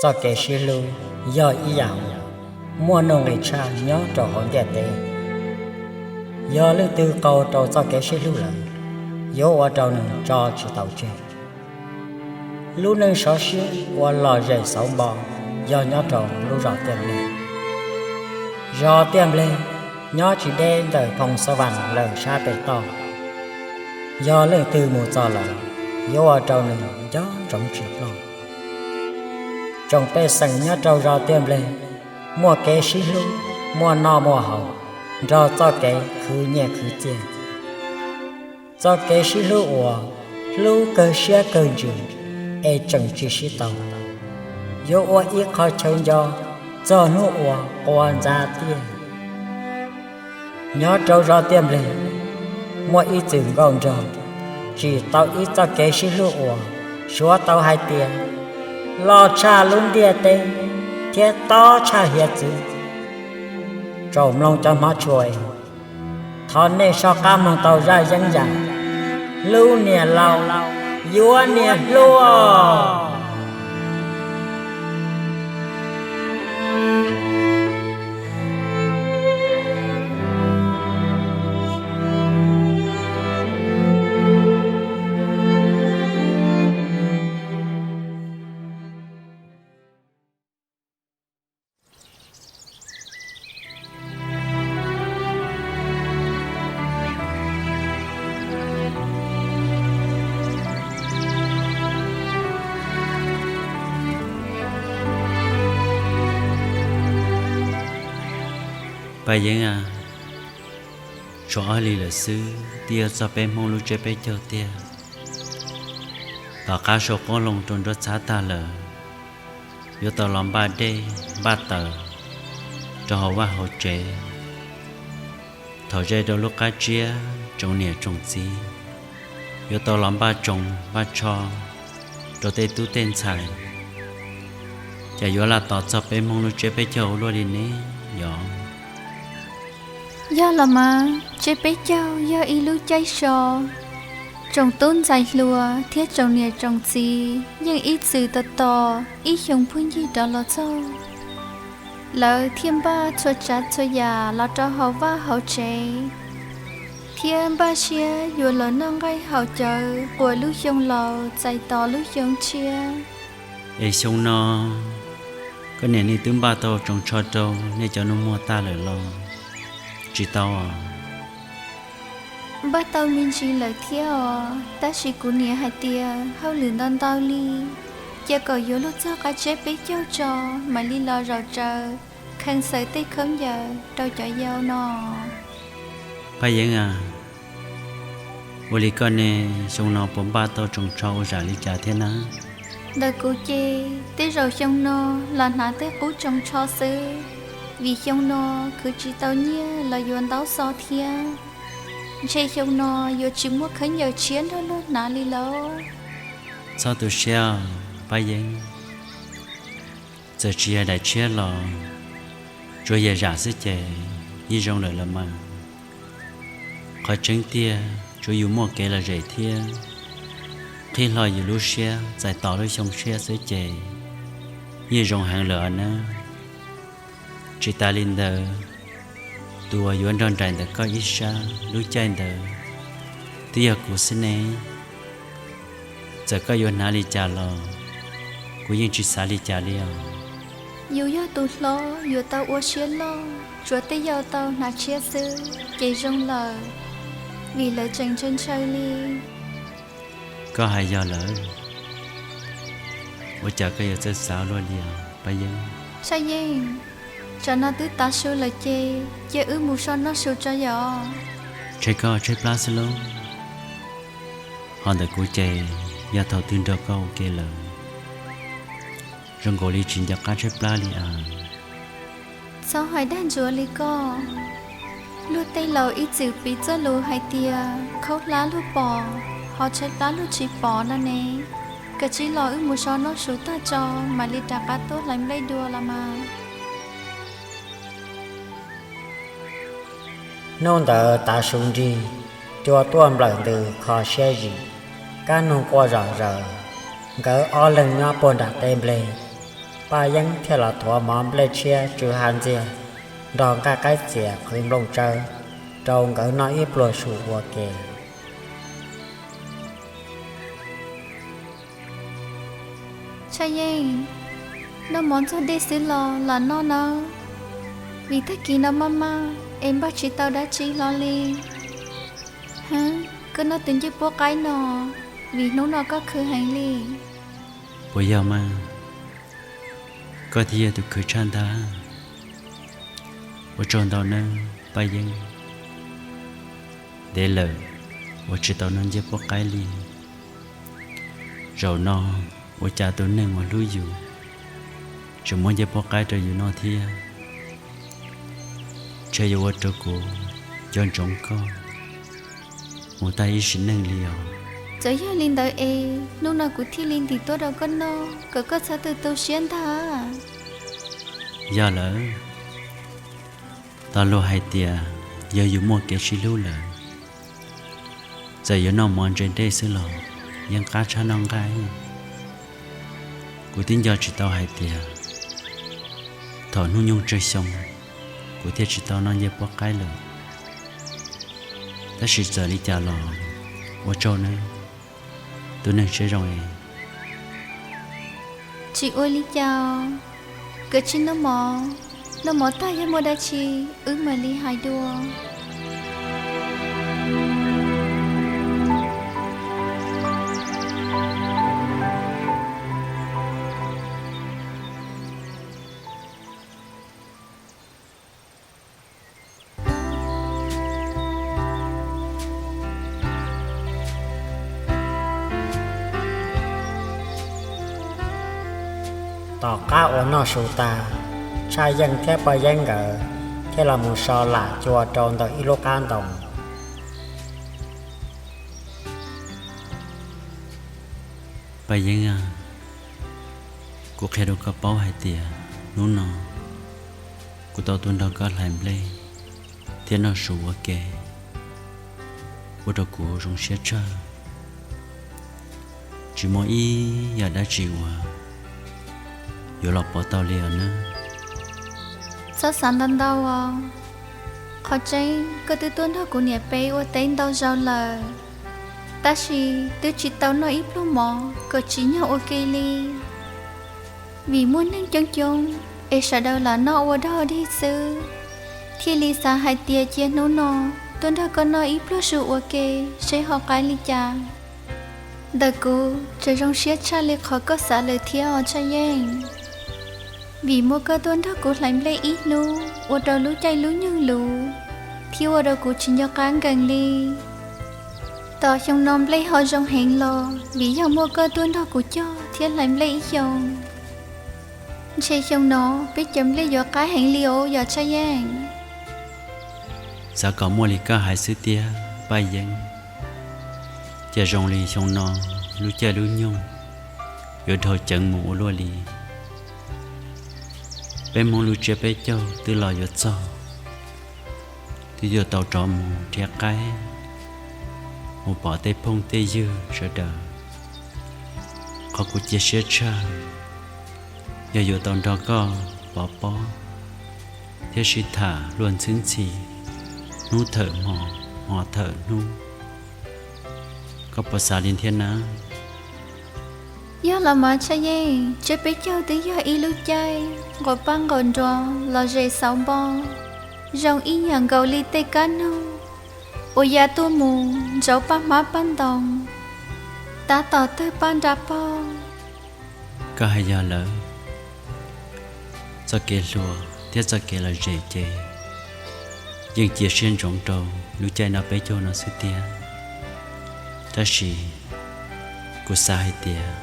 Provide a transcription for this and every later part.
Txoj kev sib hlub yog ib yam muaj nuj nqis tshaj nyob rau hauv ntiaj teb. Yog leej twg qaug rau txoj kev sib hlub lawm, yuav ua rau nws tso tsis tau tseg. Lub neej sov siab uas lom zem xauv npo yog nyob rau lub zos Tiaj Npleg. Zos Tiaj Npleg nyob tsis deb ntawm Phoo Xab Vas lawm sab pem toj. Yog leej twg mus txog lawm, yuav ua rau nws nco ntsoov tsis ploj. Tsoom pej xeem nyob rau zos Tiaj Npleg muaj kev sib hlub, muaj noj muaj haus, nrog txoj kev khwv nyiaj khwv txiaj. Txoj kev sib hlub uas hlub kawg siab kawg ntsws es tseem tsis sib tau, yuav ua ib qho chaw nco txog hnub uas quas ntxa tiaj. Nyob rau zos Tiaj Npleg, muaj ib txwm nkauj nraug tsim tau ib txoj kev sib hlub uas suav tau hais tias loj tshaj lub ntiaj teb thiab tob tshaj hiav txwv. Tsoom mloog cov hmov tshua, thov nej soj qab mloog tau zaj yeeb yam Hlub niam laus yuav niam hluas. Paj Yeeb a, tshuav ob hlis lawm xwb twb yuav txog peb Hmoob lub tsiab peb caug tiag. Tom qab sau qoob loo rau nruab txhab tag lawm, yuav tau los npaj dej npaj taws rau hauv vaj hauv tsev. Thaum ze rau lub qab tsiab tsoom niam tsoom txiv, yuav tau los npaj tsoos npaj tsho rau tej tub tej ntxhais. Cas yuav laj tos txog peb Hmoob lub tsiab peb caug ua luaj li ne yom? Yog los mas, tsiab peb caug yog ib lub caij so, tsoom tub ntxhais hluas thiab tsoom niam tsoom txiv yeej ib txwm tos tos ib xyoo phooj ywg rov los txog. Lawv thiaj npaj txhua tsav txhua yam los rau hauv vaj hauv tsev, thiab npaj siab yuav los noj nqaij haus cawv quas lub xyoo laus txais tos lub xyoo tshiab. Es xyoo no koj niam nej twb npaj tau tsoos tsho rau nej cov nus muag tag lawm los tsis tau? Npaj tau me ntsis lawm thiab os, tab sis kuv niam hais tias hauj lwm ntau ntau li, cia kom yuav luag txog qab tsiab peb caug tso mam li los zaum tsaws kheev xaws tej khaub ncaws rau cov yau no. Paj Yeeb a, ua li koj ne, xyoo no puas npaj tau tsoos tsho ua zam li cas thiab na? Ntawm kuv ces tej zaum xyoo no los hnav tej qub tsoos tsho xwb, vim xyoo no khwv tsis tau nyiaj los yuav ntaub xov thiab. Ntshe xyoo no yuav tsis muaj khaub ncaws tshiab nrog luag hnav li lauj. Txhob tu siab, Paj Yeeb. Txawm tsis yog daim tshiab los tsuav yam zam xwb ces yeej zoo lawm los mas. Qhov tseeb tiag tsuav yus muaj kev lom zem thiab qhib hlo yus lub siab txais tos lub xyoo tshiab xwb ces yeej zoo heev lawm nawb. Tsis tas li ntawd, tus uas yuav nrog nraim ntawm koj ib sab lub caij ntawd twb yog kuv xwb ne. Txawm koj yuav hnav li cas los kuv yeej tsis xav li cas li os. Yus yog tus hlob yuav tau ua siab loj, tsuav tej yau tau hnav tshiab xwb ces zoo lawm, vim lawv tseem ntshaw ntshaw li. Koj hais yog lawm. Ua cas koj yuav txawj xav luaj li os Paj Yeeb? Tshaj Yeej, tsam no twb tav su lawm ces cia wb mus so noj su tso yom. Tshaib koj tshaib plab xwb lauj. Ho ntawm kuv ces yog thaum twg nrog koj ua ke lawm zoo nkaus li tsis nco qab tshaib plab li as. Txhob hais dag ntsuav li koj. Luag tej laus ib txwm piv txoj lus hais tias khaub hlab luag pom, ho tshaib plab luag tsis pom no ne. Koj cia li los wb mus so noj su tag tso mam li rov qab tuaj hlais nplej dua los mas. Hnub ntawd tav su nrig, cua tuaj nplawm ntws kho siab zim, kab noog quaj zom zaws. Nkawd ob leeg nyob puag nram teb nplej, Paj Yeeb thiaj los thuav mov nplej tshiab tsw ha ntxiag, nrog nqaij qaib txias qhwv nplooj tsawb rau nkawd noj ib pluag su ua ke. Tshaj Yeej, noj mov ntxuag dej xwb los lam noj nawb, vim tag kis no maj maj es npaj tsis tau dab tsi hlo li. Hwb, koj noj tus ncej puab qaib no vim hnub no koj khwv heev li. Puas yog mas? Koj thiaj yog tus khwv tshaj ntag. Ua tsaug ntau nawb Paj Yeeb. Ntev lawm uas tsis tau noj ncej puab qaib li. Zaum no ua cas tus neeg uas hlub yus tseem muab ncej puab qaib rau yus noj thiab. Ntshe yuav ua rau kuv nco ntsoov koj mus tag ib sim neej li os. Txawm yog li ntawd es hnub no kuv thiaj li ntim tuaj rau koj noj kom koj txhob tu tu siab ntag. Yog lawm, tau luag hais tias yog yus muaj kev sib hlub lawm, txawm yuav noj mov ntse dej xwb los yeej qab tshaj noj nqaij. Kuv twb nco tsis tau hais tias thaum hnub nyoog tsawg xyoo kuv thiaj tsis tau noj ncej puab qaib lawm. Tab sis txawm li cas los ua tsaug nawb, tus neeg siab zoo es. Tsis ua li cas, koj cia li noj mov, noj mov tag yog muaj dab tsi wb mam li hais dua. Tom qab uas noj su tag, Tshaj Yeej thiab Paj Yeeb nkawd thiaj los mus so lam cua rau ntawm ib lub qab ntoo. Paj Yeeb, kuv qhia rau koj paub hais tias hnub no kuv tau tuaj nrog koj hlais nplej thiab noj su ua ke, ua rau kuv zoo siab tshaj. Tsis muaj ib yam dab tsi uas yuav los pov tau li os nawb. Txhob xav ntau ntau os. Qhov tseeb koj twb tuaj nrog kuv niam peb ua teb ntau zaus lawm, tab sis twb tsis tau noj ib pluag mov kom tsim nyog ua ke li. Vim muaj neeg coob coob es sawv daws lam noj ua dog dig xwb, thiaj li xav hais tias cia hnub no tuaj nrog koj noj ib pluag su ua ke seb ho qaib li cas. Ntawm kuv tseem zoo siab tshaj li qhov koj xav lawm thiab os Tshaj Yeej. Vim muaj koj tuaj nrog kuv hlais nplej ib hnub ua rau lub caij lub nyoog luv, thiab ua rau kuv tsis nco qab nkees li. Tos xyoo no nplej ho zoo heev los vim yog muaj koj tuaj nrog kuv cog thiab hlais nplej ib xyoos. Ntshe xyoo no peb cov nplej yuav qaib heev li os yom Tshaj Yeej. Xav kom muaj li koj hais xwb tiag Paj Yeeb. Cas zoo li xyoo no lub caij lub nyoog yuav dhau ceev mus ua luaj li. Peb Hmoob lub tsiab peb caug twb los yuav txog, twb yuav tau rov mus nrhiav qaib, mus pom tej phooj tej ywg sawv daws. Qhov kuv cia siab tshaj yog yuav tau nrog koj pov pob thiab sib tham luag ntxhwb ntxhi hnub thawm hmo, hmo thawm hnub. Koj puas xav li thiab na? Yog los mas Tshaj Yeej, tsiab peb caug twb yog ib lub caij nqaum paj nqaum nruas los zes xauv npo, zoo ib yam nkaus li tej kab noog uas ya tuaj mus ntsauv paj hmab paj ntoos, tab tom tawg paj nra pog. Koj hais yog lawm. Txoj kev hluas thiab txoj kev lom zem ces yeej cia siab ntsoov rau lub caij no peb caug no xwb tiag. Tab sis kuv xav hais tias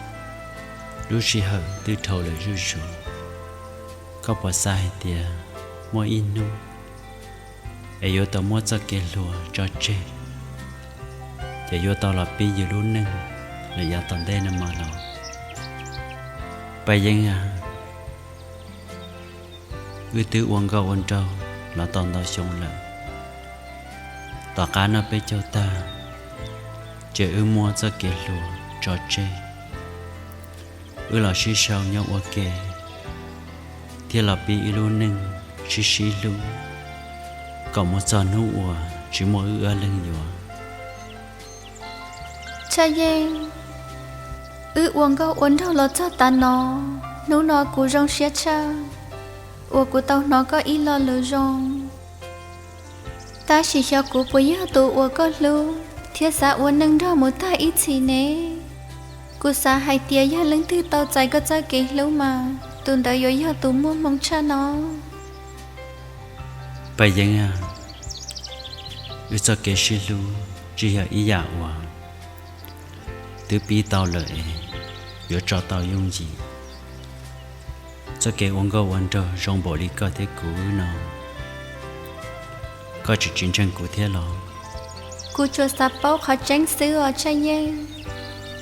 lub sij hawm twb dhau lawm zuj zus. Koj puas xav hais tias muaj ib hnub es yuav tau muab txoj kev hluas tso tseg, ces yuav tau los pib yus lub neej lawm yav tom ntej no mas los? Paj Yeeb a, wb twb ua nkauj ua nraug los tau ntau xyoo lawm. Tom qab noj peb caug tag, ces wb muab txoj kev hluas tso tseg, wb los sib sau nyob ua ke, thiaj los pib ib lub neej sib sib hlub kom mus txog hnub uas tsis muaj wb ob leeg yuav. Tshaj Yeej, wb ua nkauj ua nraug los txog tav no, hnub no kuv zoo siab tshaj uas kuv tau hnov koj ib lo lus zoo. Tab sis xyov kuv puas yog tus uas koj hlub thiab xav ua neej nrog mus tag ib txhis ne? Kuv xav hais tias yog leej twg tau txais koj txoj kev hlub mas tus ntawd yuav yog tus muaj hmoo tshaj no. Paj Yeeb, wb txoj kev sib hlub tsis yog ib yam uas twb pib tau lawm es yuav tso tau yooj yim. Txoj kev ua nkauj ua nraug zoo npaum li koj thiab kuv wb no, koj tseem tsis ntseeg kuv thiab los? Kuv tsuas xav paub qhov tseeb xwb os Tshaj Yeej,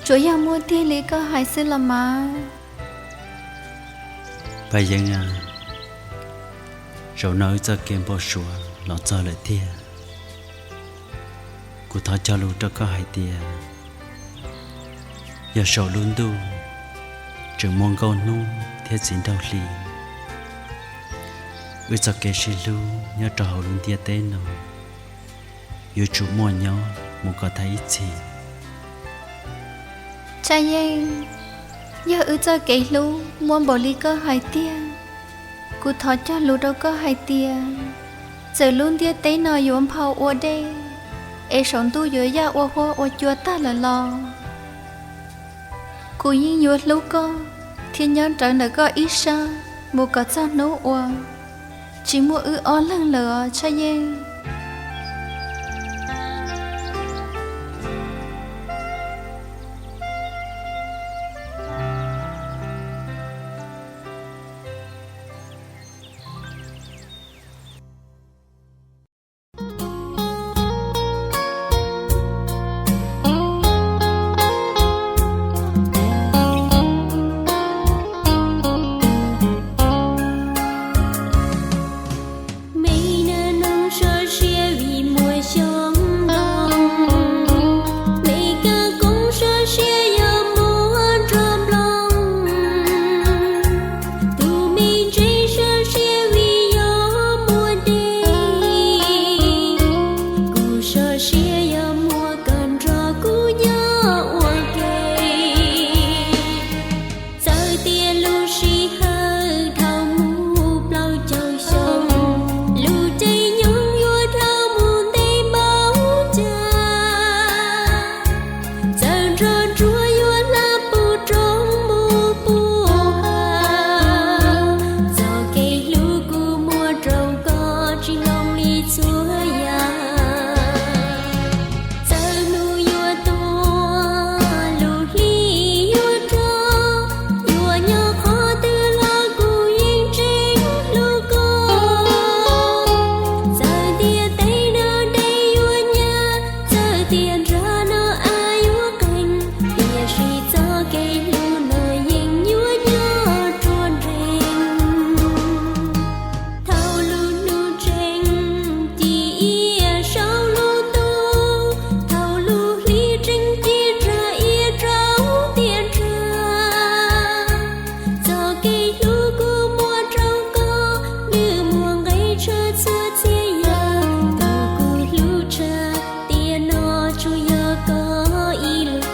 tsuas yog muaj tiag li koj hais xwb los mas. Paj Yeeb, zaum no wb txoj kev npau suav los txog lawm tiag. Kuv thov cog lus rau koj hais tias yog saum lub ntuj tseem muaj nkauj hnub thiab txiv nraug hli, wb txoj kev sib hlub nyob rau hauv lub ntiaj teb no yuav tsum muaj nyob mus kom tag ib txhis. Tshaj Yeej, yog wb txoj kev hlub muaj npaum li koj hais tiag, kuv thov cog lus rau koj hais tias txawm lub ntiaj teb no yuav nphau ua dej es saum ntuj yuav yaj ua huab ua cua tag lawm los kuv yeej yuav hlub koj thiab nyob rawv ntawm koj ib sab mus kom txog hnub uas tsis muaj wb ob leeg lawm os Tshaj Yeej. Txawm tias lub sij hawm dhau mus plaub caug xyoo, lub caij nyoog yuav dhau mus ntev npaum cas, txawm nrog ntsuag yuav hla puv roob mus puv hav, txoj kev hlub kuv muaj rau koj tsis hloov li txhua yam. Txawm hnub yuav tuag lub hli yuav rog, yuav nyob qhov twg los kuv yeej tseem hlub koj. Txawm tias tej no dej yuav nyab, txawm tias nrag no av yuav qeeg, tiam sis txoj kev hlub no yeej yuav nyob ruaj nreeg. Thaum lub hnub tseem ci iab saum lub ntuj, thaum lub hli tseem ci rag iab rau tiaj nrag, txoj kev hlub kuv muaj rau koj, nws muaj nqi tshaj txhua txhia yam. Tus kuv hlub tshaj tiam no tsuas yog koj ib leeg.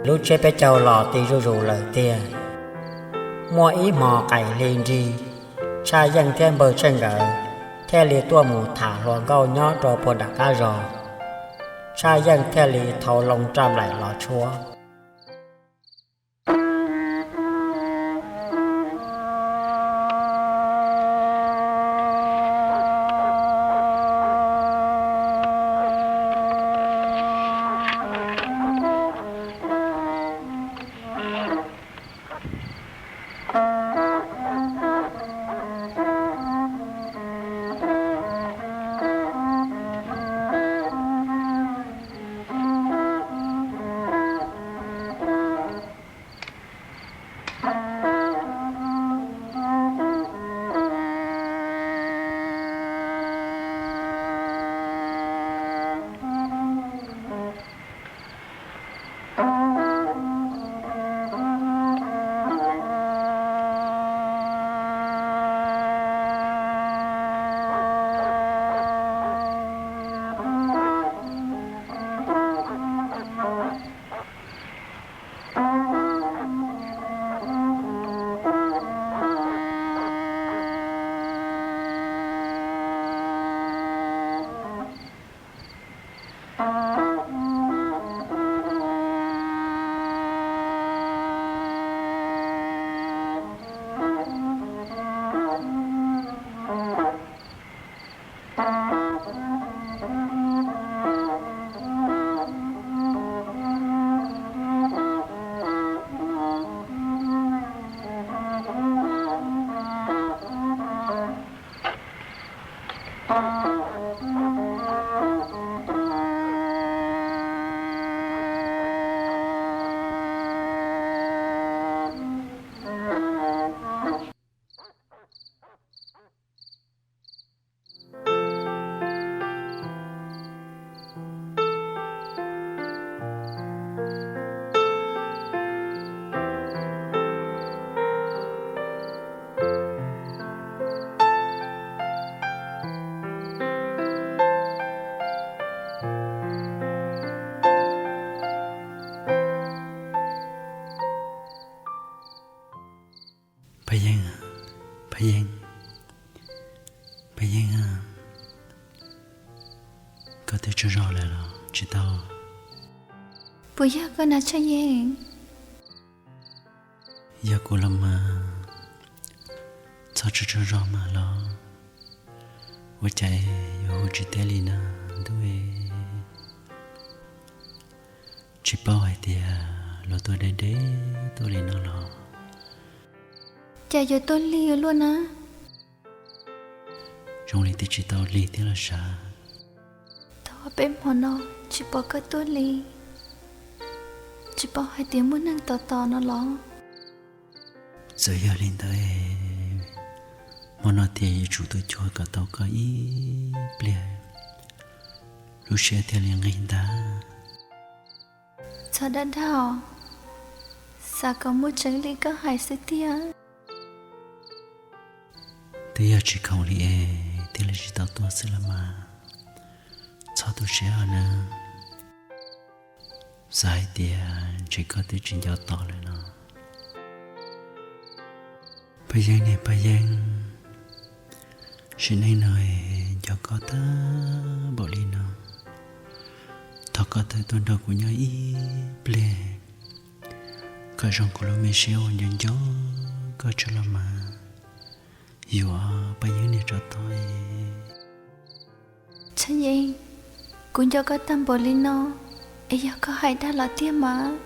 Lub tsiab peb caug los ti zuj zus lawm tiag. Muaj ib hmo qaim hli nrig, Tshaj Yeej thiab Npawg Tsheej nkawd thiaj li tuaj mus tham hluas nkauj nyob rau puag nram qab zos. Tshaj Yeej thiaj li thau loo raj nplaim los tshuab. Koj twb tsaug zog lawm los tsis tau? Puas yog koj na Tshaj Yeej? Yog kuv los mas, txhob tsaug tsaug zog mas los. Ua cas yuav hu tsis teb li no ntuj? Tsis paub hais tias luag tuaj deb deb tuaj li no los. Cas yuav tuaj lig luaj na? Zoo li twb tsis tau lig thiab los sav. Thaum peb hmo no tsis pom koj tuaj li, tsis paub hais tias muaj neeg tos tos no los? Txawm yog li ntawd, hmo no tias yuav tsum tuaj cuag kom tau koj ib pliag, lub siab thiaj li nqig ntag. Txhob dag dag os, xav kom muaj tseeb li koj hais xwb tiag. Twb yog tsis khoom li es thiaj li tsis tau tuaj xwb los mas. Txhob tu siab os nawb. Xav hais tias ntshe koj twb tsis nco tos lawm no. Paj Yeeb niam Paj Yeeb, sim neej no nco koj tag npaum li no, thov koj tawm tuaj nrog kuv nyob ib pliag, kom zoo kuv lub me siab uas nco nco koj tso los mas. Yuav Paj Yeeb niam tsov tog. Tshaj Yeej, kuv nco koj tag npaum li no, es yog koj hais dag los tiag mas?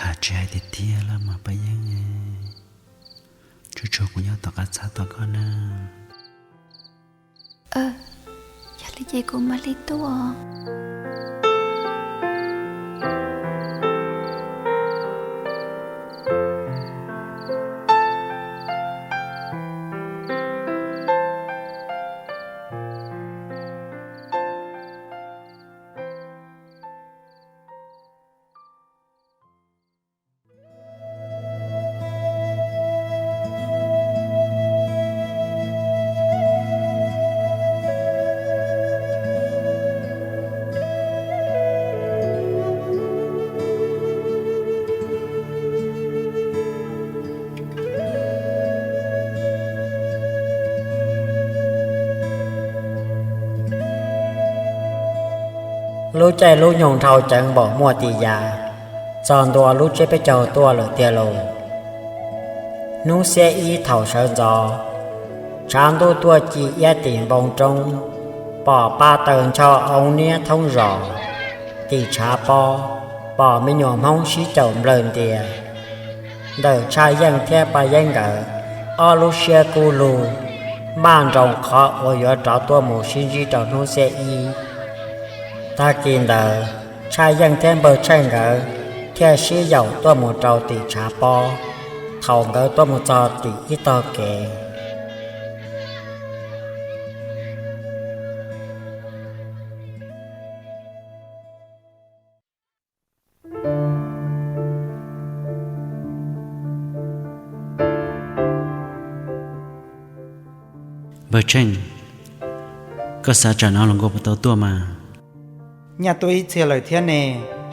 Hais tsis hais tiag tiag los mas Paj Yeeb, tsuas tshuav kuv nyob tom qab txhab tos koj na. Yog li ces kuv mam li tuaj. Lub caij lub nyoog dhau ceev npaum muaj tib yam, txog ntua lub tsiab peb caug tuaj lawm tiag lauj. Hnub xiab ib thaum sawv ntxov, tshav ntuj tuaj ci iab tim npoo roob, pom pa taws ncho oo niab thoob zos. Tim tshav pob, pom me nyuam Hmoob sib caum nplawg ntias. Ntawm Tshaj Yeej thiab Paj Yeeb nkawd, ob lub siab kub lug, maj nroos qhov uas yuav rov tuaj mus sib ntsib rau hnub xiab ib. Tag kis ntawd, Tshaj Yeej thiab Npawg Tsheej nkawd thiaj sib yaum tuaj mus rau tim tshav pob. Thaum nkawd tuaj mus txog tim ib tog kev, Npawg Tsheej, koj xav tsam no hluas nkauj puas tau tuaj mas? Nyaj tuaj ib txhia lawm thiab ne,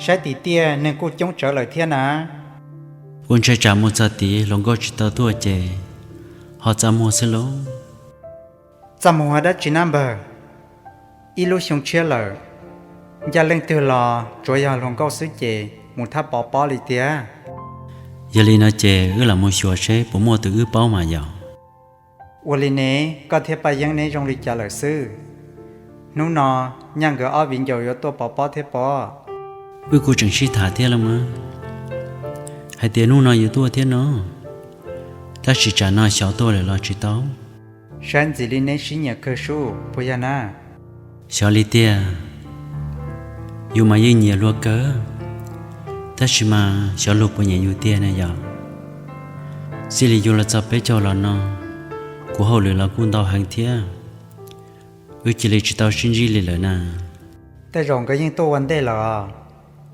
saib tim tiaj neeg kuj coob tsawv lawm thiab na. Kuv ntshai tsam mus txog tid hluas nkauj tsis tau tuaj ces ho txaj muag xwb lauj. Txaj muag dab tsi na npawg? Ib lub xyoo tshiab lawm, ncaj leej twg los tsuav yog hluas nkauj xwb ces mus thab pov pob li tiag. Yog li no ces wb lam mus xyuas seb puas muaj tus wb paub mas yom. Ua li ne, koj thiab Paj Yeeb neb zoo li cas lawm xwb? Hnub no Nyaj nkawd ob viv ncaus yuav tuaj pov pob thiab pob. Wb kuj tseem sib tham thiab los mas, hais tias hnub no yuav tuaj thiab no, tab sis tsam no xyov tuaj lawm los tsis tau. Saib ntxim li neb sib nyiam kawg sub puas yog na? Xyov li tiag, yus mas yeej nyiam luag kawg, tab sis mas xyov luag puas nyiam yus tiag na yom. Txij li yus los txog peb caug los no, kuv hauj lwm los kuj ntau heev thiab, wb cia li tsis tau sib ntsib li lawm na. Tej zaum nkawd yeej tuaj ua ntej lawm os.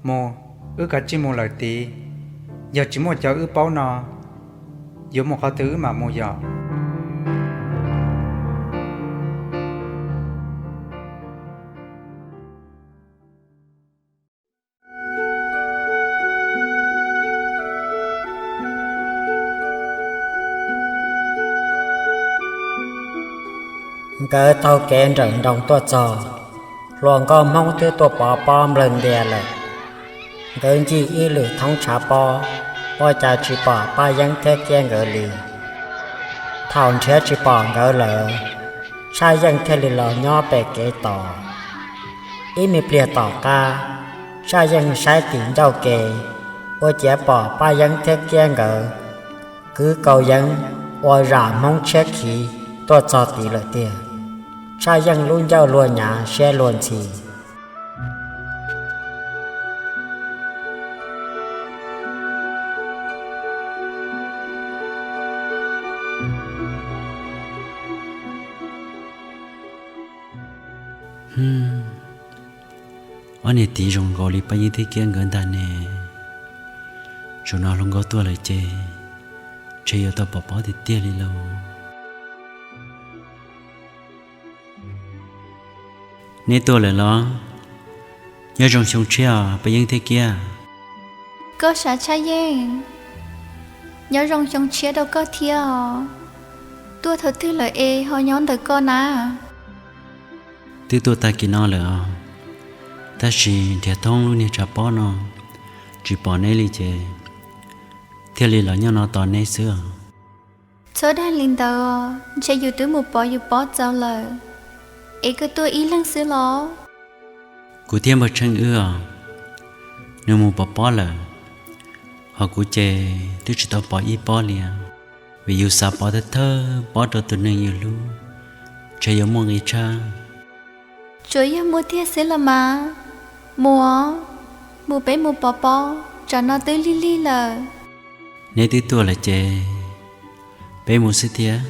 Mus, wb kav tsij mus lawm tid. Yog tsis muaj cov wb paub no, yuav mus qhov twg wb mam mus yom. Nkawd taug kev nrawm nroos tuaj txog, hluas nkauj Hmoob twb tuaj pov pob nplawg ntias lawm. Nkawd ncig ib lwm thoob tshav pob, ua cas tsis pom Paj Yeeb thiab Kiab nkawd li. Thaum nrhiav tsis pom nkawd lawm, Tshaj Yeej thiaj li los nyob pem kev tos. Ib me pliag tom qab, Tshaj Yeej saib tim ncauj ke, ua ciav pom Paj Yeeb thiab Kiab nkawd kwv kaus yeeb ua zam Hmoob tshiab khiv tuaj txog tid lawm tiag. Tshaj Yeej lub ncauj luag nyav siab luag ntxhi. Ob niag tid zoo nkaus li Paj Yeeb thiab Kiab nkawd ntag ne. Zaum no hluas nkauj tuaj lawm ces ntshe yuav tau pov pob tiag tiag li lauj. Neb tuaj lawm los? Nyob zoo xyoo tshiab os Paj Yeeb thiab Kiab. Koj sav Tshaj Yeej, nyob zoo xyoo tshiab rau koj thiab os. Tuaj thaum twg lawm es ho nyob ntawm koj na? Twb tuaj tag kis no lawm os, tab sis nrhiav thoob lub niag tshav pob no tsis pom neb li ces thiaj li los nyob no tos neb xwb os. Txhob dag li ntawd, ntshe yus twb mus pov yus pob txaus lawm, es koj tuaj ib leeg xwb los? Kuv thiab npawg Tsheej wb os, nws mus pov pob lawm, ho kuv ces twb tsis tau pov ib pob li, vim yus xav pov thawj thawj pob rau tus neeg yus hlub, ntshe yuav muaj nqi tshaj. Tsuas yog muaj tiag xwb los mas. Mus, mus peb mus pov pob, tsam no twb lig lig lawm. Neb twb tuaj lawm ces peb mus xwb thiab.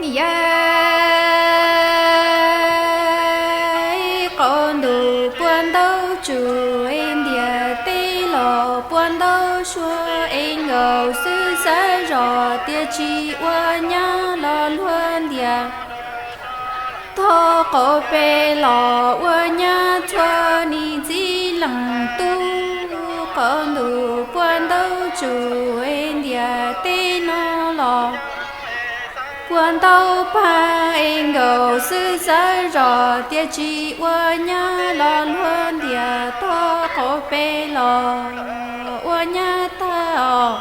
Niam yau, qaum ntuj puag ntaub tsuj es ntiaj teb los puag ntaub suab es nkaus xwb xav zoj tias tsis ua nyab los luag ntiaj tog qaum pem los ua nyab txhua nim txiv leej tub. Qaum ntuj puag ntaub tsuj es ntiaj teb no los puag ntaub pag es nkaus xwb xav zoj tias tsis ua nyab los luag ntiaj tog qaum pem los ua nyab tag os.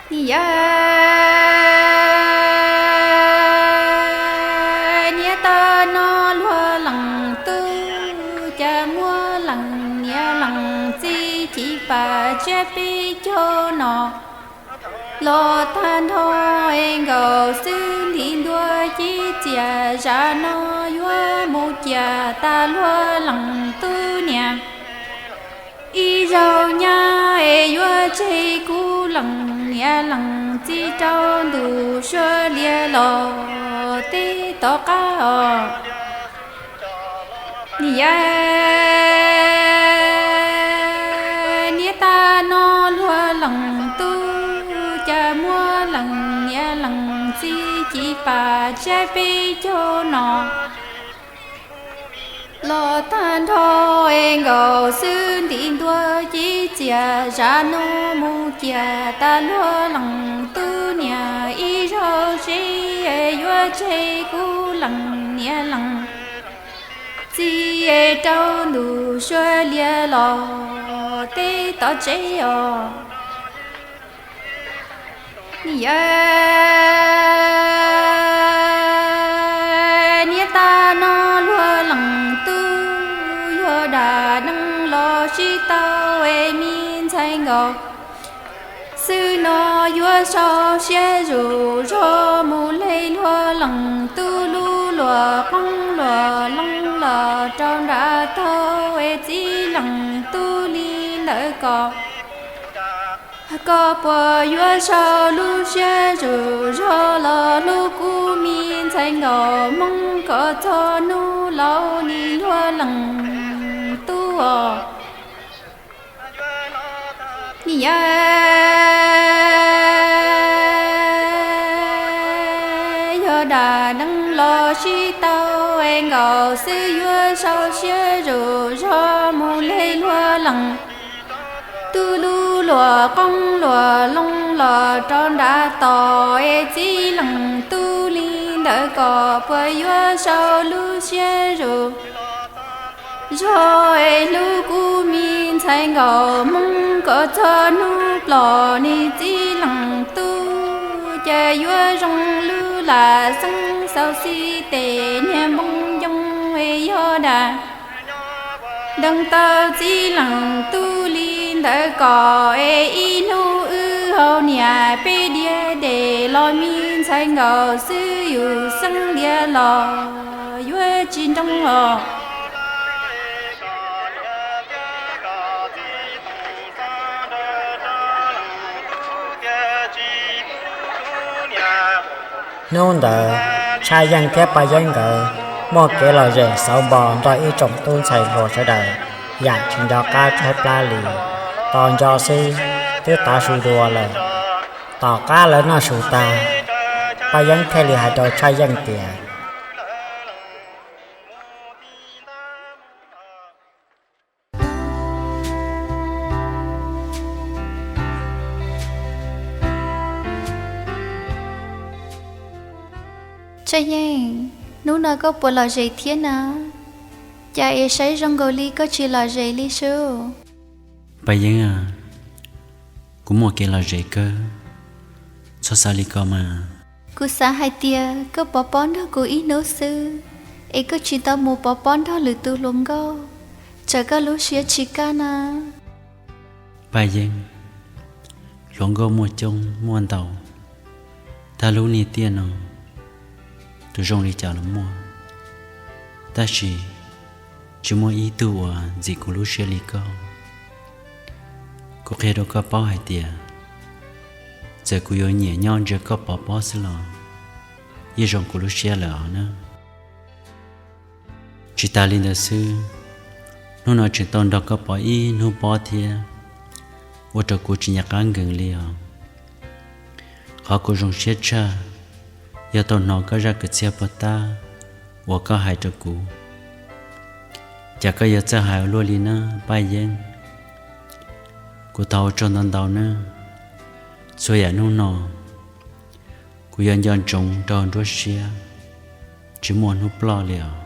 Niam yau, niam tais no luag leej tub, cas muaj leej niam leej txiv ci pam tsiab peb caug no los tag nrho es nkaus xwb nti ntua ci txias zam no yuav mus cia tas luag leej tub niam. Ib zaug nyab es yuav tseg kuv leej niam leej txiv rau ntuj sua lias los teb tom qab os. Niam yau, niam tais no luag leej tub, cas muaj leej niam leej txiv ci pam tsiab peb caug no los tag nrho es nkaus xwb nti ntua ci txias zam no mus cia tas luag leej tub niam. Ib zaug tseg yuav tseg kuv leej niam leej txiv rau ntuj sua lias los teb tom tsev os. Niam yau, niam tais no luag leej tub, yuav dam neeg los sib tau es me ntxhais nkaus xwb no yuav sau siab zuj zog mus le luag leej tub lub luag qoob luag loo los rau nram tog es txiv leej tub li ntawd kom koj puas yuav sau lub siab zuj zog los hlub kuv me ntxhais nkaus Hmoob kom txog hnub laus nim luag leej tub os. Niam yau, yog dam los sib tau es nkaus xwb yuav sau siab zus zog mus li luag lees. Tus lub luam qoob luam loo los rau nram toj es txij leej tub li ntawd kom puas yuav sau lub siab zus zog es hlub kuv me ntxhais nkaus hmoov kom txog hnub ploj. Nim txij leej tub ces yuav zoo lub lam xeeb xauv xib tes niag npoo ncoo es yog dag dees tau txij leej tub li ntawd kom es ib hnub wb haus niam peb diav dej los me ntxhais nkaus xwb yus xeeb diav los yuav tsis nroo os. Hnub ntawd, Tshaj Yeej thiab Paj Yeeb nkawd muaj kev lom zem xauv npo nrog ib tsoom tub ntxhais hluas sawv daws yam tsis nco qab tshaib plab li. Tos nco xwb twb tav su dua lawm. Tom qab lawv noj su tag, Paj Yeeb thiaj li hais rau Tshaj Yeej tias, Tshaj Yeej, hnub no koj puas lom zem thiab na? Cas es saib zoo nkaus li koj tsis lom zem li sub? Paj Yeeb, kuv muaj kev lom zem kawg, txhob xav li ko mas. Kuv xav hais tias koj pov pob nrog kuv ib hnub xwb, es koj tsis tau mus pov pob nrog lwm tus hluas nkauj, tsam koj lub siab tsis kaj na. Paj Yeeb, hluas nkauj muaj coob muaj ntau, tag lub niag tiaj no tus zoo li cas los muaj, tab sis tsis muaj ib tug uas ntxim kuv lub siab li koj. Kuv qhia rau koj paub hais tias txawm kuv yuav nyiam nyob ntsia koj pov pob xwb los yeej zoo kuv lub siab lawm os na. Tsis tas li ntawd xwb, hnub no tseem tau nrog koj pov ib hnub pob thiab, ua rau kuv tsis nco qab nkees li os. Qhov kuv zoo siab tshaj yog tau hnov koj zaj kwv txhiaj puag ta uas koj hais rau kuv. Cas koj yuav txawj hais ua luaj li na Paj Yeeb. Kuv thov ua tsaug ntau ntau nawb. Txhua yam hnub no kuv yuav nco ntsoov rau nruab siab, tsis muaj hnub ploj li os.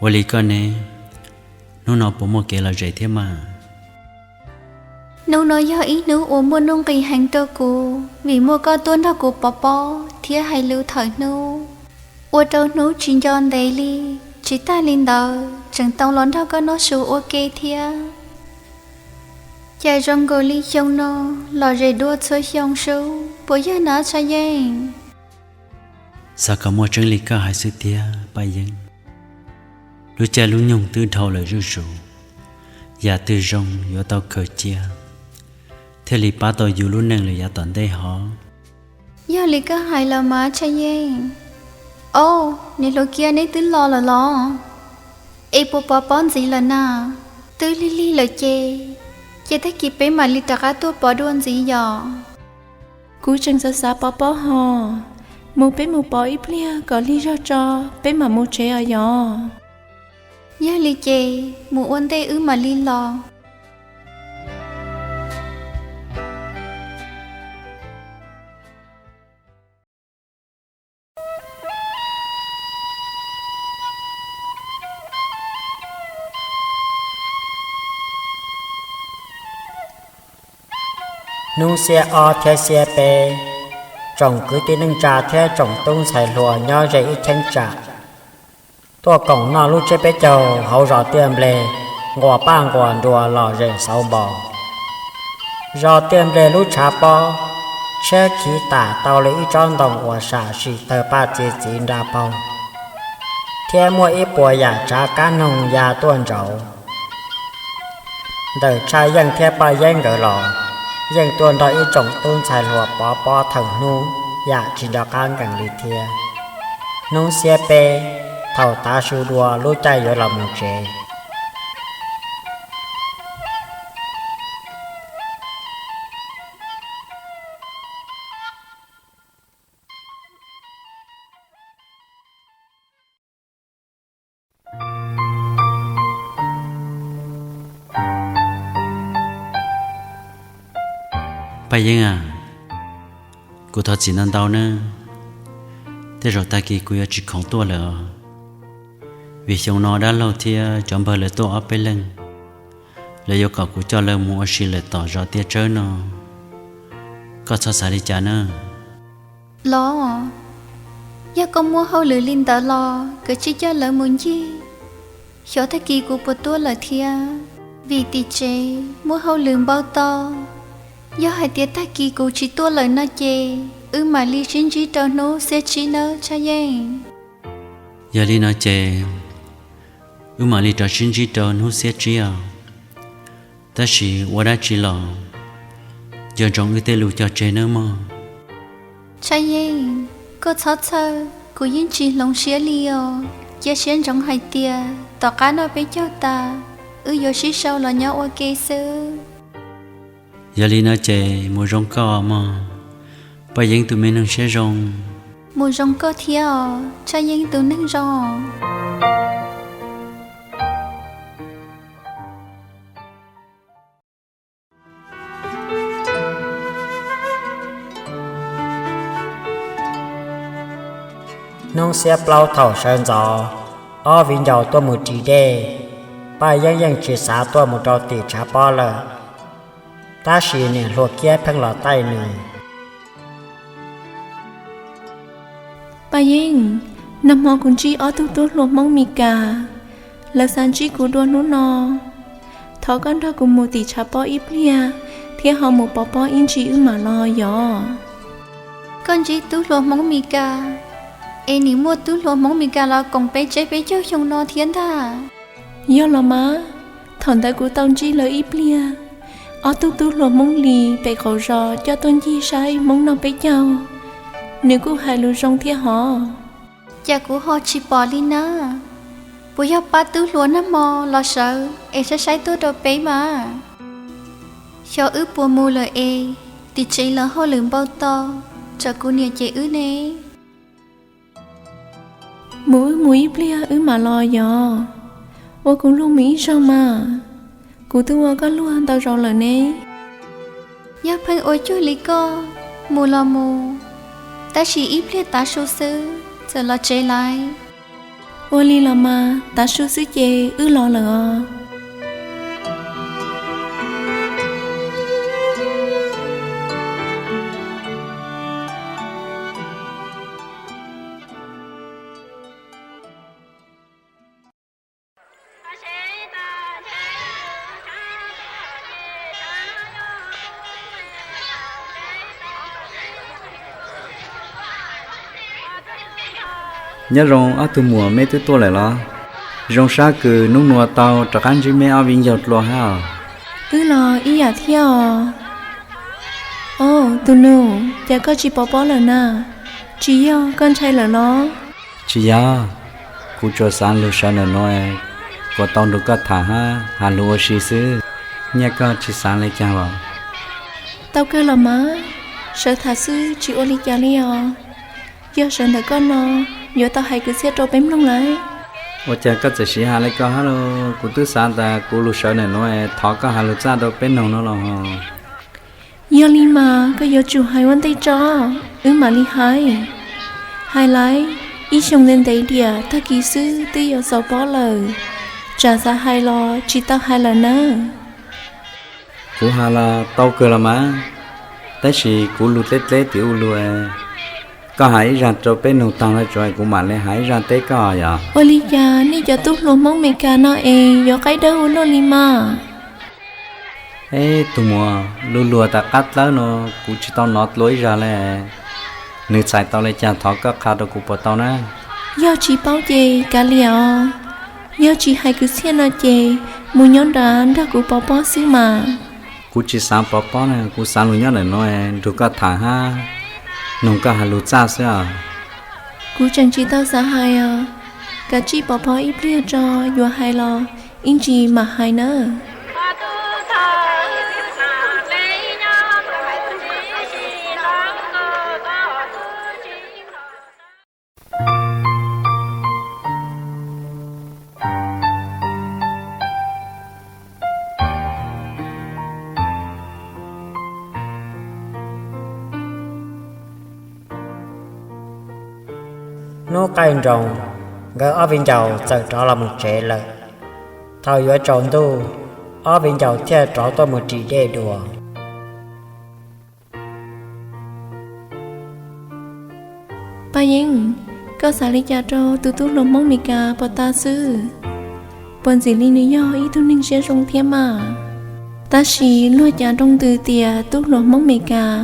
Ua li koj ne, hnub no puas muaj kev lom zem thiab mas? Hnub no yog ib hnub uas muaj nuj nqis heev rau kuv, vim muaj koj tuaj nrog kuv pov pob thiab hais lus thawm hnub, ua rau hnub tsis nco ntev li. Tsis tas li ntawd tseem tau los nrog koj noj su ua ke thiab. Cas zoo nkaus li xyoo no lom zem dua txhua xyoo sub, puas yog na Tshaj Yeej? Xav kom muaj tseeb li koj hais xwb tiag Paj Yeeb. Lub caij lub nyoog twb dhau lawm zuj zus, yam twg zoo yuav tau khaws cia thiaj li pab tau yus lub neej lawm yav tom ntej hov. Yog li koj hais los mas Tshaj Yeej. Au, niam hluas Kiab neb twb los lawm los? Es puas pov pob ntxiv lawm na? Twb lig lig lawm ces, ces tag kis peb mam li rov qab tuaj pov dua ntxiv yom. Kuv tseem xav xav pov pob hos, mus peb mus pov ib pliag kom lig zog tso, peb mam mus tsev os yom. Yog li ces mus ua ntej wb mam li los. Hnub xiab ob thiab xiab peb, tsoom kwv tij neej tsa thiab tsoom tub ntxhais hluas nyob ze ib cheeb tsam tuaj koom noj lub tsiab peb caug hauv zos Tiaj Nplej, nquas paj nquas nruas lom zem xauv npo. Zos Tiaj Nplej lub tshav pob tshiab khiv tam tau li ib tsob ntoo uas sam sim tawg paj txi txiv nra paug, thiab muaj ib puas yam tsav kab noog ya tuaj ntsauv. Ntawm Tshaj Yeej thiab Paj Yeeb nkawd los yeej tuaj nrog ib tsoom tub ntxhais hluas pov pob thawm hnub yam tsis nco qab nkees li thiab. Hnub xiab peb, thaum tav su dua lub caij yuav los mus tsev, Yeeb a, kuv thov txim ntau ntau nawb. Tej zaum tag kis kuv yuav tsis khoom tuaj lawm, vim xyoo no dab laug thiab cov npawg lawv tuaj ob peb leeg, lawv yuav kom kuv coj lawv mus ua si lawm tom zos Tiaj Tsawb no. Koj txhob xav li cas nawb. Los, yog koj muaj hauj lwm li ntawd los koj cia li coj lawv mus ncig, xyov tag kis kuv puas tuaj lawm thiab. Vim tim tsev muaj hauj lwm npau taws, yog hais tias tag kis kuv tsis tuaj lawm no ces wb mam li sib ntsib rau hnub xiab tsib nawb Tshaj Yeej. Yog li no ces wb mam li rov sib ntsib rau hnub xiab tsib os. Tab sis ua dab tsi los nco ntsoov wb tej lus cog tseg nawb mog. Tshaj Yeej, koj txhob txhawj, kuv yeej tsis hloov siab li os. Cia siab ntsoov hais tias tom qab noj peb caug tas, wb yuav sib sau los nyob ua ke xwb. Yog li no ces mus zoo koj mog, Paj Yeeb tus me neeg siab zoo. Mus zoo koj thiab os, Tshaj Yeej tus neeg zoo. Hnub xiab plaub thaum sawv ntxov, ob viv ncaus tuaj mus ris dej. Paj Yeeb yeej tsis xav tuaj mus rau tim tshav pob lawm, tab sis niam hluas Kiab pheej los taij nws. Paj Yeej, nag hmo kuv ntsib ob tug tub hluas Hmoob Mes Kas, lawv xav ntsib kuv dua hnub no. Thov koj nrog kuv mus tim tshav pob ib pliag thiab ho mus pov pob ib ntsis wb mam los yom. Koj ntsib tub hluas Hmoob Mes Kas, es nim muaj tub hluas Hmoob Mes Kas los koom peb tseb peb caug xyoo no thiab ntag. Yog los mas, thaum ntawd kuv tau ntsib lawv ib pliag. Ob tug tub hluas Hmoob Lis pem qaum zos coj tuaj ncig saib Hmoob noj peb caug, nws kuj hais lus zoo thiab hov. Cas kuv ho tsis pom li na? Puas yog pab tub hluas nag hmo los sawv es saib saib tuaj rau peb mas? Xyov wb puas mus lawm es, tim tsev lawv hauj lwm npau taws, tsam kuv niam cem wb ne. Mus wb mus ib pliag wb mam los yom. Ua kuv luag mus ib zaug mas, kuv twb ua koj luag ntau zaus lawm ne. Yog pheej ua cuag li koj, mus los mus, tab sis ib pliag tav su xwb txawm los tsev lawm. Ua li los mas, tav su xwb ces wb los lawm os. Nyob zoo ob tug muam, meb twb tuaj lawm los? Zoo sab kws nub nua tau rov qab ntsib meb ob viv ncaus dlua hab os. Wb los ib yam thiab os. Au, tus nus, cas koj tsis pov pob lawm na? Tsis yog koj ntshai lawm los? Tsis yog, kuv tsuas xav lug sawv ntawm nuav kuas tau nrug koj tham hab has lug ua si xwb. Nyaj koj tsis xav le caag los? Tau kawg los mas, sawv tham xwb tsis ua li cas li os. Yog sawv ntawm koj no, yuav tau hais kwv txhiaj rau peb mloog lawm. Ua cas koj txawm siv has le ko hab los? Kuv twb xav tas kuv lug sawv ntawm nuav thov koj has lug txaj rau peb noog no los. Yog li mas koj yuav tsum hais ua ntej tso, wb mam li hais. Hais lawm, ib xyoo ntev ntev diam tag kis xwb twb yuav txaus pob lawm, tsam xav hais los tsis tau hais lawm nawb. Kuv has los tau kawg los mas, tab sis kuv lug dleb dleb tim u lug. Koj has ib zag rau peb noog taag lawm tso kuv mam le has ib zag teb koj yom. Ua li cas nej cov tub hluas Hmoob Mes Kas no es yuav qaib dawb ua luaj li mas? Eb tug muam, lug luag tas qab dlawb no kuv tsis tau nov dlua ib zag le. Nws txhais tau le caag thov koj qha rau kuv puas tau na? Yog tsis paub ces kav liam os. Yog tsis hais kwv txhiaj no ces mus nyob nrad nrog kuv pov pob xwb mas. Kuv tsis xav pov pob na, kuv xav lug nyob ntawm nuav nrug koj tham hab noog koj has lug txaj xwb os. Kuv tseem tsis tau xav hais os. Kav tsij pov pob ib pliag tso, yuav hais los ib ntsis mam hais nawb. Hnub qaij nroos, nkawd ob viv ncaus txawm rov los mus tsev lawm. Thaum yuav tsaus ntuj, ob viv ncaus thiaj rov tuaj mus ris dej dua. Paj Yeeb, koj xav li cas rau tus tub hluas Hmoob Mes Kas puas tas xwb? Puas ntxim li nws yog ib tug neeg siab zoo thiab mas? Tab sis luag cav nroo ntws tias tub hluas Hmoob Mes Kas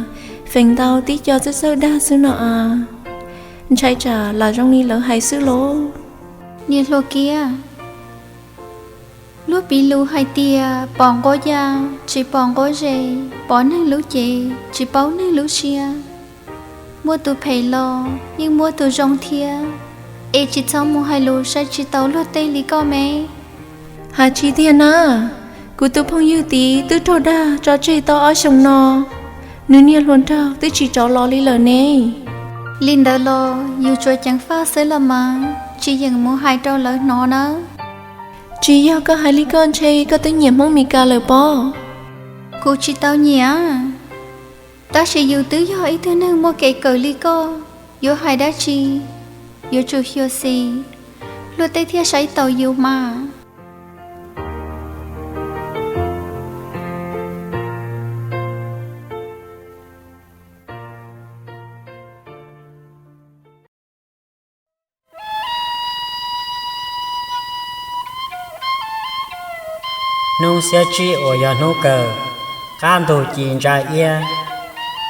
feem ntau tib co txawj txawj dag xwb no a. Ntshai tsam lam zoo li lawv hais xwb lauj. Niam hluas Kiab, luag piv lus hais tias pom nquab ya, tsis pom nquab zes, pom neeg lub cev, tsis paub neeg lub siab. Muaj tus phem los yeej muaj tus zoo thiab, es tsis txhob mus hais lus sai tsis tau luag tej li koj me. Hais tsis tiag na, kuv tus phooj ywg tid twb raug dag tso tseg tau ob xyoos no, nws niam hluas nraug twb tsis rov los li lawm ne. Li ntawd los yus tsuas ceev faj xwb los mas, tsis yeem mus hais rau lawv hnov nawb. Tsis yog koj hais li koj ntshe koj twb nyiam Hmoob Mes Kas lawm pob. Kuv tsis tau nyiam, tab sis yus twb yog ib tug neeg muaj kev kawm li koj, yuav hais dab tsi yuav tsum xyuam xim, luag tej thiaj saib taus yus mas. Hnub xiab tsib uas yog hnub kawg, qab ntug ci ntsa iab,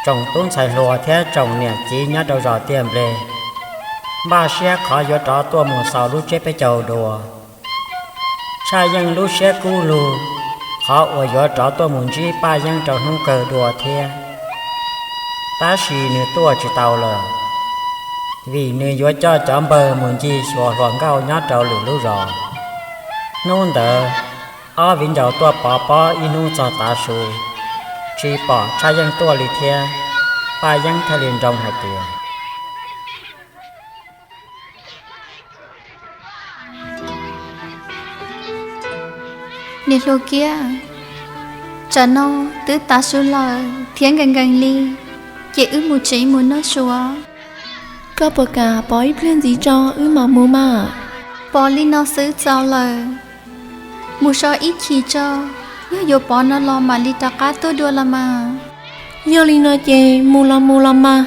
tsoom tub ntxhais hluas thiab tsoom niam txiv nyob rau zos Tiaj Npleg npaj siab qhov yuav rov tuaj mus xaus lub tsiab peb caug dua. Tshaj Yeej lub siab kub lug qhov uas yuav rov tuaj mus ntsib Paj Yeeb rau hnub kawg dua thiab, tab sis nws tuaj tsis tau lawm, vim nws yuav coj cov npawg mus ncig xyuas hluas nkauj nyob rau lwm lub zos. Hnub ntawd, ob viv ncaus tuaj pov pob ib hnub txog tav su, tsis pom Tshaj Yeej tuaj li thiab. Paj Yeeb thiaj li nroo hais tias, Niam hluas Kiab, tsam no twb tav su lawm thiab nkees nkees li, ces wb mus tsev mus noj su. Koj puas kam pov ib pliag ntxiv tso wb mam mus mas? Pov li no xwb txaus lawm, mus so ib chim tso, yog yuav pov no los mam li rov qab tuaj dua los mas. Yog li no ces mus los mus los mas,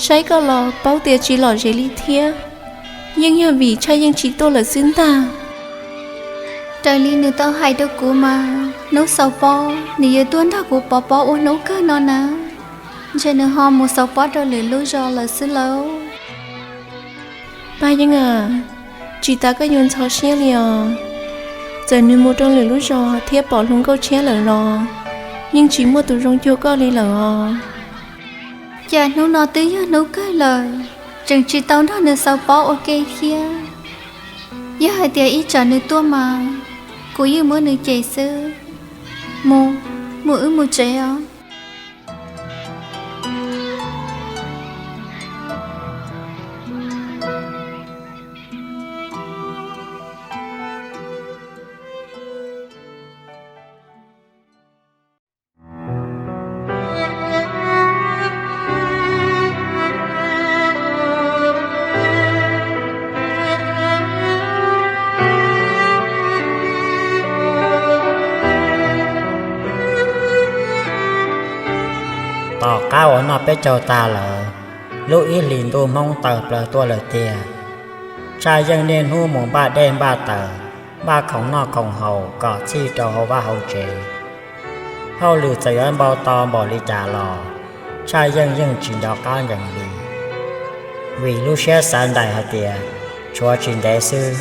saib koj los paub tias tsis lom zem li thiab, yeej yog vim Tshaj Yeej tsis tuaj lawm xwb ntag. Raws li nws tau hais rau kuv mas hnub xaus pob nws yuav tuaj nrog kuv pov pob ua hnub kawg no na, ntshe nws ho mus xaus pob rau lwm lub zos lawm xwb lauj. Paj Yeeb a, tsis tas koj yuav ntxhov siab li os. Txawm nws mus rau lwm lub zos thiab pom hluas nkauj tshiab lawm los yeej tsis muaj tus zoo cuag koj li lawm os. Cas hnub no twb yog hnub kawg lawm, tseem tsis tau nrog nws xaus pob ua ke thiab. Yog hais tias ib tsam nws tuaj mas kuv yeej muab nws cem xwb. Mus, mus wb mus tsev os. Tom qab uas noj peb caug tag lawm, lub ib hlis ntuj hmoob tawm plaws tuaj lawm tiag. Tshaj Yeej niaj hnub mus npaj dej npaj taws, npaj khoom noj khoom haus kom txhij rau hauv vaj hauv tsev. Hauj lwm txawm yuav npau taws npaum li cas los Tshaj Yeej yeej tsis nco qab nkees li, vim lub siab xav ntais hais tias tshuav tsis ntev xwb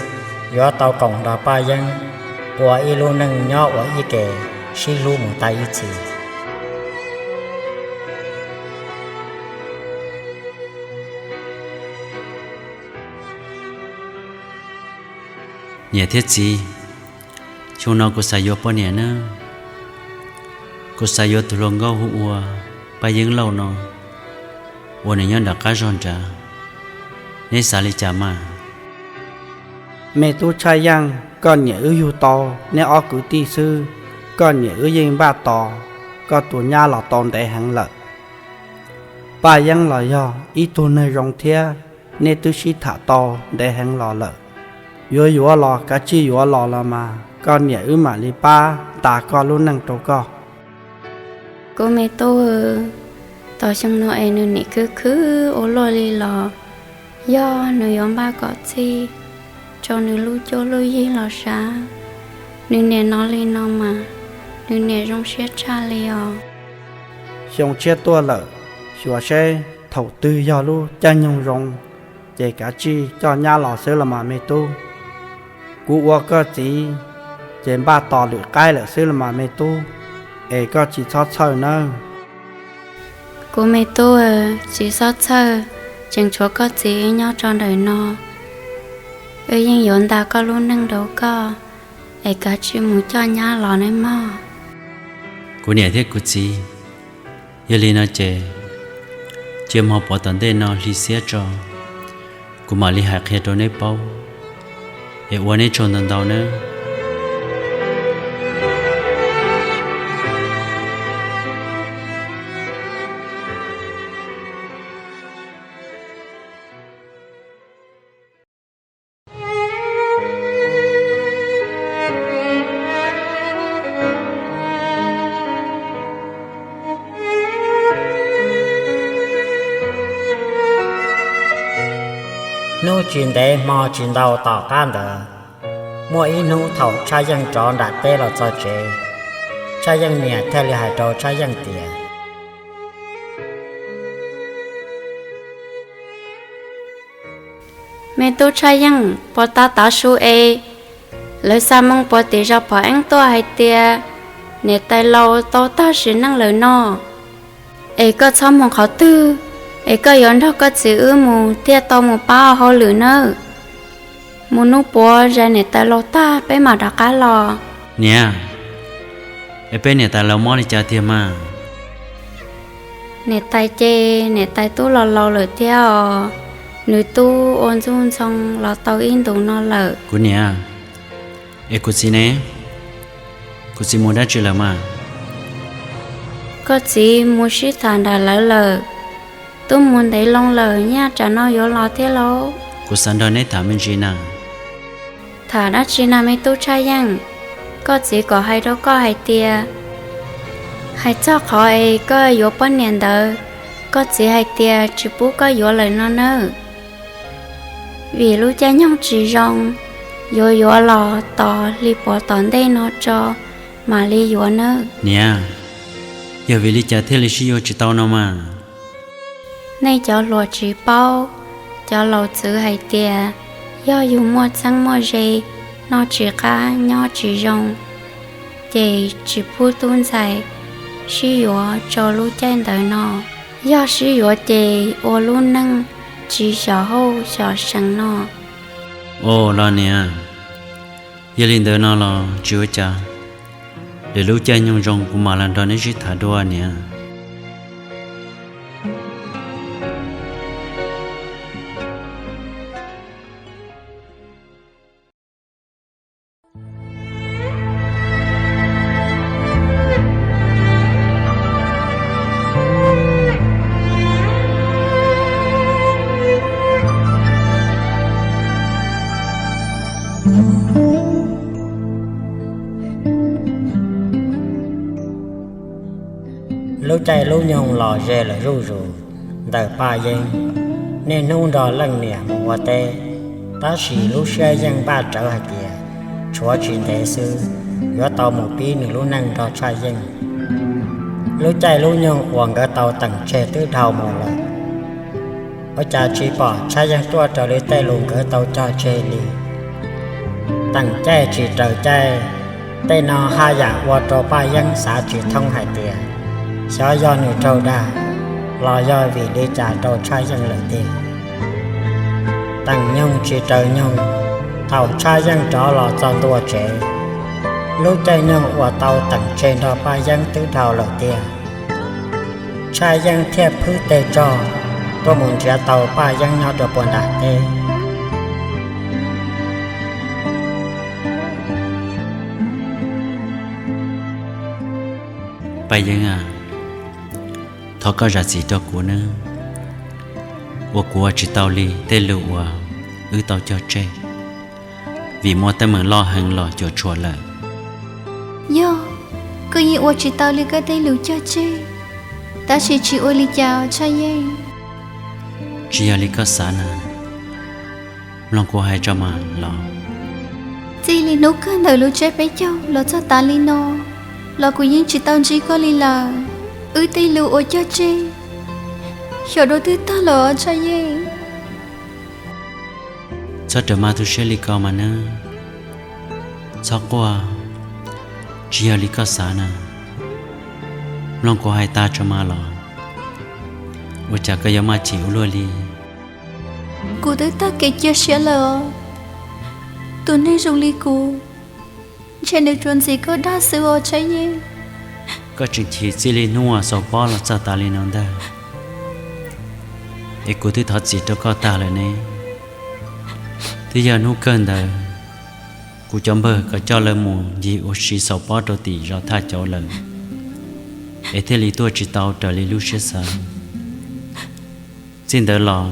yuav tau koom nrog Paj Yeeb ua ib lub neej nyob ua ib ke, sib hlub mus tag ib txhis. Niam thiab txiv, xyoo no kuv xav yuav poj niam nawb. Kuv xav yuav tus hluas nkauj hu ua Paj Yeeb Lauj no, uas nws nyob nram qab zog nrad. Neb xav li cas mas? Me tub Tshaj Yeej, koj niam wb yug tau neb ob kwv tij xwb, koj niam wb yeej npaj tos koj tus nyab los tau ntev heev lawm. Paj Yeeb los yog ib tug neeg zoo thiab, nej twb sib tham tau ntev heev los lawm. Yuav yuav los kav tsij yuav los los mas koj niam wb mam li pab ntas koj lub neej rau koj. Kuv me tub, tau xyoo no es nws nim khwv khwv ua luaj li los yog nws yuav npaj kom txhij rau nws lub cuab lub yig los sav. Nws niam hnov li no mas nws niam zoo siab tshaj li os. Xyoo tshiab tuaj lawm, xyuas seb thaum twg yog lub caij nyoog zoo, ces kav tsij coj nyab los xwb los mas me tub. Kuv ua koj txiv ces npaj tos lwm qaib lawm xwb los mas me tub, es koj tsis txhob txhawj nawb. Kuv me tub, tsis txhob txhawj, tseem tshuav koj txiv nyob rau ntawm no, wb yeej yuav ntas koj lub neej rau koj, es kav tsij mus coj nyab los nawb mog. Kuv niam thiab kuv txiv, yog li no ces cia hmo puav tom ntej no hli xiab tso, kuv mam li hais qhia rau neb paub, es ua neb tsaug ntau ntau nawb. Hnub tsis ntev hmo tsis ntau tom qab ntawd, muaj ib hnub thaum Tshaj Yeej rov nram teb los txog tsev, Tshaj Yeej niam thiaj li hais rau Tshaj Yeej tias, Me tub Tshaj Yeej, puas tas tav su es lawv xa moo puag tim zos phom eeb tuaj hais tias niam tais laus tau tag sim neej lawm no, es koj txhob mus qhov twg, es koj yuav nrog koj txiv wb mus thiaj tau mus pab hauj lwm nawb. Mus hnub puav zais niam tais laus tag peb mam rov qab los. Niam, es peb niam tais laus mob li cas tiag mas? Niam tais ces niam tais twb los laus lawm thiab os, nws twb ua ntxub ntxoo los tau ib ntus no lawm. Kuv niam, es kuv txiv ne? Kuv txiv mus dab tsi lawm mas? Koj txiv mus sib tham nram lawv lawm, twb mus ntev loo lawm, nyaj tsam no yuav los thiab lauj. Kuv xav nrog neb tham me ntsis na. Tham dab tsi na me tub Tshaj Yeej? Koj txiv kom hais rau koj hais tias, hais txog qhov es koj yuav poj niam ntawd, koj txiv hais tias tsis pub koj yuav lawm no nawb. Vim lub caij nyoog tsis zoo, yuav yuav los tos hli puav tom ntej no tso mam li yuav nawb. Niam, yog vim li cas thiaj li sib yuav tsis tau no mas? Nej cov hluas tsis paub, cov laus txwv hais tias yog yus muaj txheeb muaj ze, noj tsis qab nyob tsis zoo, ces tsis pub tub ntxhais sib yuav rau lub caij ntawd no. Yog sib yuav ces ua lub neej tsis xyov hauj xyov seev no. Ua los niam, yog li ntawd no los tsis ua cas, lwm lub caij nyoog zoo kuv mam los nrog neb sib tham dua niam. Lub caij lub nyoog los ze lawm zuj zus ntawm Paj Yeeb. Niaj hnub nrog leej niam mus ua teb, tab sis lub siab yeej npaj rawv hais tias tshuav tsis ntev xwb yuav tau mus pib nws lub neej nrog Tshaj Yeej. Lub caij lub nyoog uas nkawd tau teem tseg twb dhau mus lawm, ua cas tsis pom Tshaj Yeej tuaj raws li tej lus nkawd tau cog tseg li. Teem caij tsis raws caij, tej no haj yam ua rau Paj Yeeb xav tsis thoob hais tias xyov yog nws raug dag los yog vim li cas rau Tshaj Yeej lawm tiag. Teem nyoog tsis raws nyoog, thaum Tshaj Yeej rov los txog ntua tsev, lub caij nyoog uas tau teem tseg nrog Paj Yeeb twb dhau lawm tiag. Tshaj Yeej thiaj phwb teg tsog tuaj mus nrhiav tau Paj Yeeb nyob rau puag nram teb. Paj Yeeb a, thov koj zam txim rau kuv nawb. uas kuv ua tsis tau li tej lus uas wb tau cog tseg, vim muaj teeb meem loj heev los cuam tshuam lawm. Yog, koj yeej ua tsis tau li koj tej lus cog tseg, tab sis tsis ua li cas Tshaj Yeej. Tsis yog li koj xav na, mloog kuv hais tso mas los. Txij li hnub kawg ntawm lub tsiab peb caug los txog tav li no, los kuv yeej tsis tau ntsib koj li lawm. Wb tej lus uas cog tseg xyov dua twg tag lawm Tshaj Yeej. Txhob rawm maj tu siab li ko mas nawb. Txhob quaj, tsis yog li koj xav na. Mloog kuv hais tag tso mas los. Ua cas koj yuav maj chim ua luaj li? Kuv twb tag kev cia siab lawm os. Tus neeg zoo li kuv, ntshe nws tsuas ntxiv koj dag xwb os Tshaj Yeej. Koj tseem chim txij li hnub uas xaus pob los txog tav li no ntag, es kuv twb thov txim rau koj tag lawm ne. Twb yog hnub kawg ntawd kuv cov npawg kom coj lawv mus ncig ua si xaus pob rau tim zos Thaj Cauv lawm, es thiaj li tuaj tsis tau raws li lub siab xav. Txij ntawd los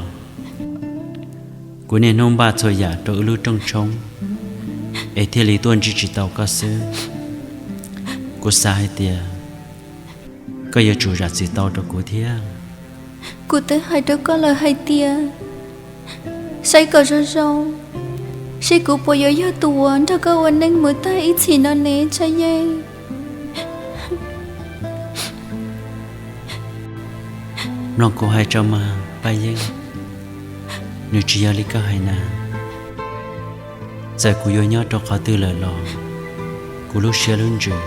kuv niaj hnub npaj txhua yam rau wb lub rooj tshoob, es thiaj li tuaj ntsib tsis tau koj xwb. Kuv xav hais tias koj yuav tsum zam txim tau rau kuv thiab. Kuv twb hais rau koj lawm hais tias saib kom zoo zoo, seb kuv puas yuav yog tus uas nrog koj ua neej mus tag ib txhis no ne Tshaj Yeej. Mloog kuv hais tso mas Paj Yeeb, nws tsis yog li koj hais na. Txawm kuv yuav nyob rau qhov twg lawm los kuv lub siab lub ntsws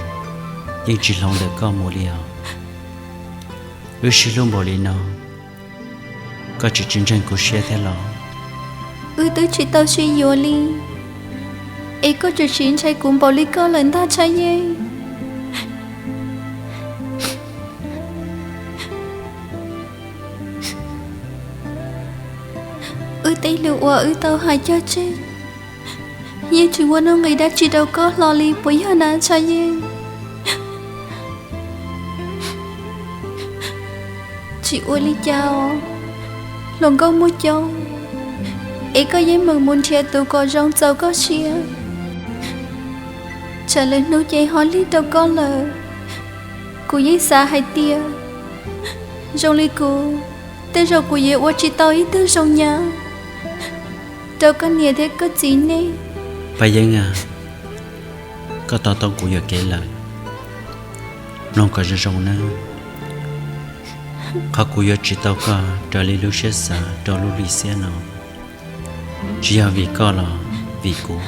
yeej tsis hloov ntawm koj mus li os. Wb sib hlub npaum li no, koj tsis tsis ntseeg kuv siab thiab los? Wb twb tsis tau sib yuav li, es koj tseem siv ntshai kuv npaum li koj lawm ntag Tshaj Yeej. Wb tej lus uas wb tau hais cog tseg yeej tsis muaj nuj nqis dab tsi rau koj hlo li puas yog na Tshaj Yeej? Tsis ua li cas os, hluas nkauj muaj coob, es koj yeej meem mus nrhiav tus kom zoo txaus koj siab. Tsam lwm hnub ces ho lig rau koj lawm. Kuv yeej xav hais tias zoo li kuv, tej zaum kuv yuav ua tsis tau ib tug zoo nyab rau koj niam thiab koj txiv nej. Paj Yeeb a, koj to taub kuv yuam kev lawm. Mloog kom zoo zoo nawb. Qhov kuv yuav tsis tau koj raws li lub siab xav rau lub hli xiab no, tsis yog vim koj los vim kuv,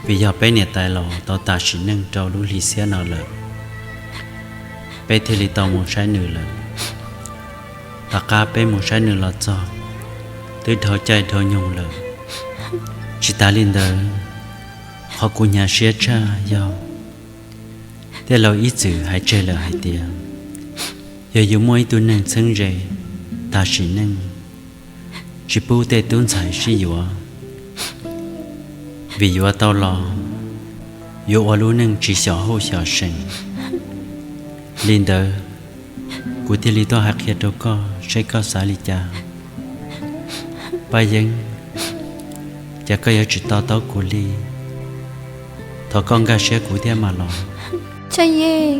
vim yog peb niam tais los tau tas sim neej rau lub hli xiab no lawm. Peb thiaj li tau mus saib nws lawm. Tom qab peb mus saib nws los txog, twb dhau caij dhau nyoog lawm. Tsis tas li ntawd, qhov kuv hnyav siab tshaj yog tej laus ib txwm hais tseg lawm hais tias, yog yus muaj ib tug neeg txheeb ze tas sim neej, tsis pub tej tub ntxhais sib yuav, vim yuav tau los yuav ua lub neej tsis xyom hauj xyom seem. Li ntawd, kuv thiaj li tuaj hais qhia rau koj saib koj xav li cas. Paj Yeeb, cas koj yuav tsis to taub kuv li? Thov koj nkag siab kuv thiab mas los. Tshaj Yeej,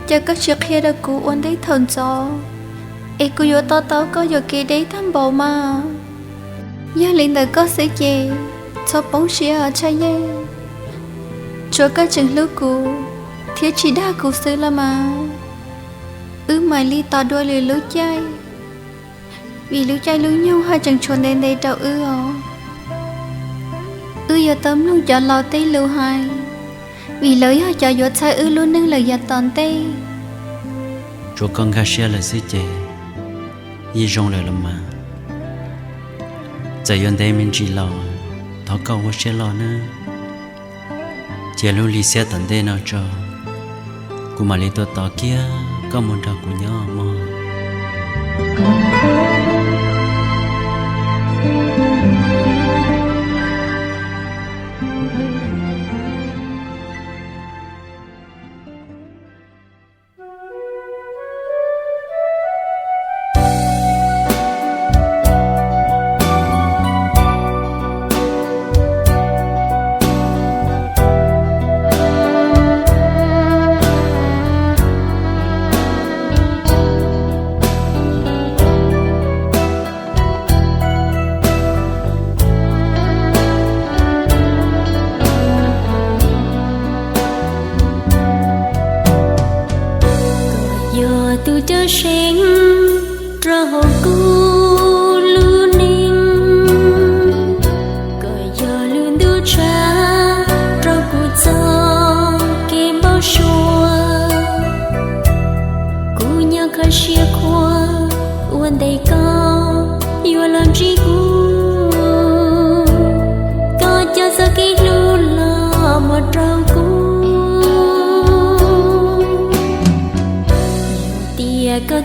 cas koj tsis qhia rau kuv ua ntej thaum ntxov, es kuv yuav to taub koj yuam kev deb tag npaum mas. Yog li ntawd koj xwb ces txhob poob siab os Tshaj Yeej. Tsuav koj tseem hlub kuv thiab tsis dag kuv xwb los mas, wb mam li tos dua lwm lub caij, vim lub caij lub nyoog haj tseem tshuav ntev ntev rau wb os. Wb yuav tau mloog cov laus tej lus hais, vim lawv yog cov yuav txhawb wb lub neej lawm yav tom ntej. Tsuav koj nkag siab lawm xwb ces yeej zoo lawm los mas. Txawm yuav ntev me ntsis los thov koj ua siab loj nawb. Cia lub hli xiab tom ntej no tso, kuv mam li tuaj tos kiag koj mus nrog kuv nyob mog.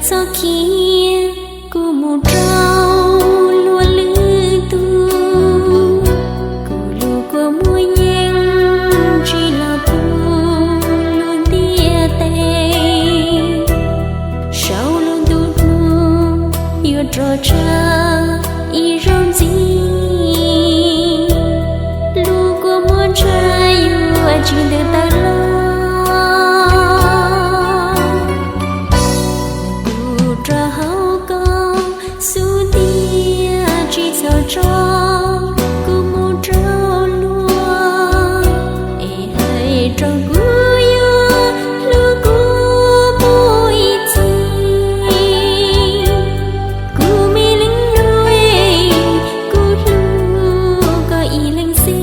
Txoj kev kuv mus rau luag lwm tus, kuv lub kua muag yeej tsis los puag luag ntiaj teb. Saum lub ntuj hnub yuav rov tshav ib zaug ntxiv, lub kua muag ntshai yuav tsis ntws tawm los. Kuv rau hauv koj xub ntiag tsis txhob tso kuv mus rau luag, es hais rau kuv yuav hlub kuv mus ib txhis. Kuv me leej hluas, kuv hlub koj ib leeg xwb,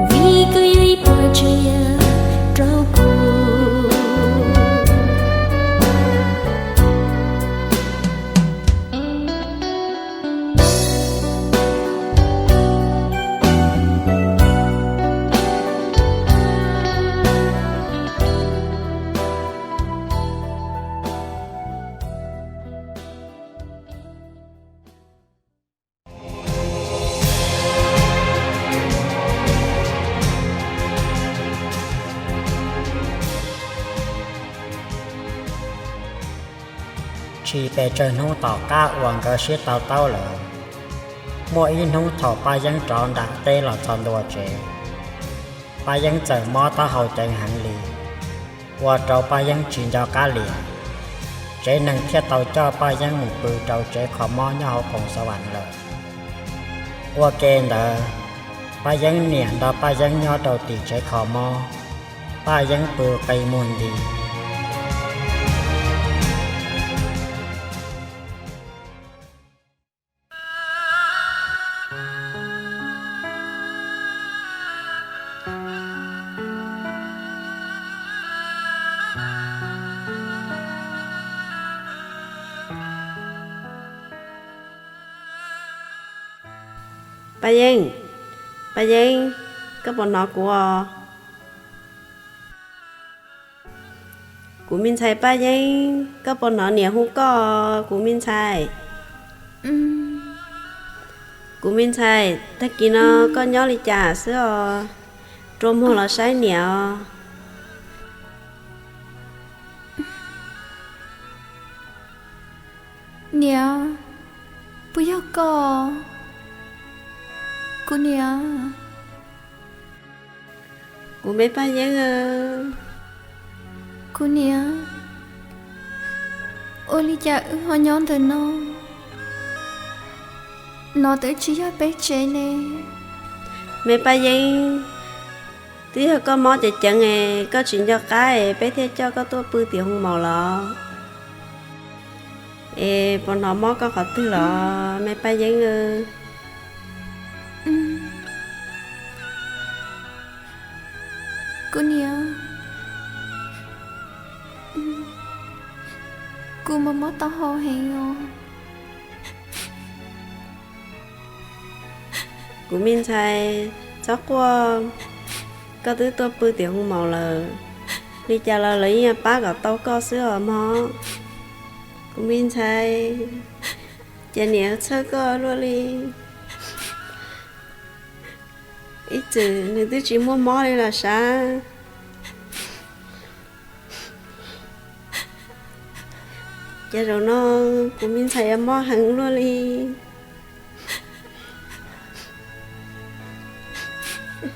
vim koj yog ib puas tsav yam rau kuv. Tsis pes tsawg hnub tom qab uas nkawd sib tau taub lawm, muaj ib hnub thaum Paj Yeeb rov nram teb los txog ntua tsev, Paj Yeeb txawm mob taub hau ceev heev li, ua rau Paj Yeeb tsis nco qab li. Tsev neeg thiaj tau coj Paj Yeeb mus pw rau tsev kho mob nyob hauv Koos Xav Vam lawm. Ua ke ntawd, Paj Yeeb niam nrog Paj Yeeb nyob rau tim tsev kho mob, Paj Yeeb pw qi muag nti. Paj Yeeb, Paj Yeeb, koj puas hnov kuv os? Kuv me ntxhais Paj Yeeb, koj puas hnov niam hu koj, kuv me ntxhais? Kuv me ntxhais, tag kis no koj nyob li cas xwb os? Rua muag los saib niam os. Niam, puas yog koj? Kuv niam. Kuv me Paj Yeeb. Kuv niam, ua li cas wb ho nyob ntawm no? No twb tsis yog peb tsev ne. Me Paj Yeeb, twb yog koj mob ceev ceev es koj tsis nco qab es peb thiaj coj koj tuaj pw tim hoo maum los. Es puas hnov mob koj qhov twg los me Paj Yeeb? Kuv niam, kuv mob mob taub hau heev os. Kuv me ntxhais, txhob quaj, koj twb tuaj pw tim hoo maum lawm, li cas los lawv yeej pab kom tau koj xwb os mog. Kuv me ntxhais, ces niam txhawj koj luaj li. Ib txwm nws twb tsis muaj mob li los sav. Ces zaum no kuv me ntxhais yuav mob heev luaj li.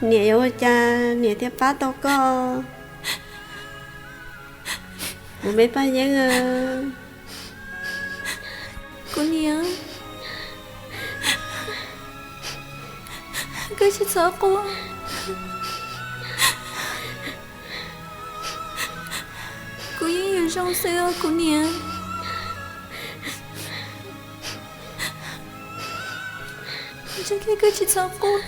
Niam yuav ua cas niam thiaj pab tau koj? Kuv me Paj Yeeb. Kuv niam, koj tsis txhob quaj. Kuv yeej yuav zoo xwb os kuv niam. Ntshe koj tsis txhob quaj.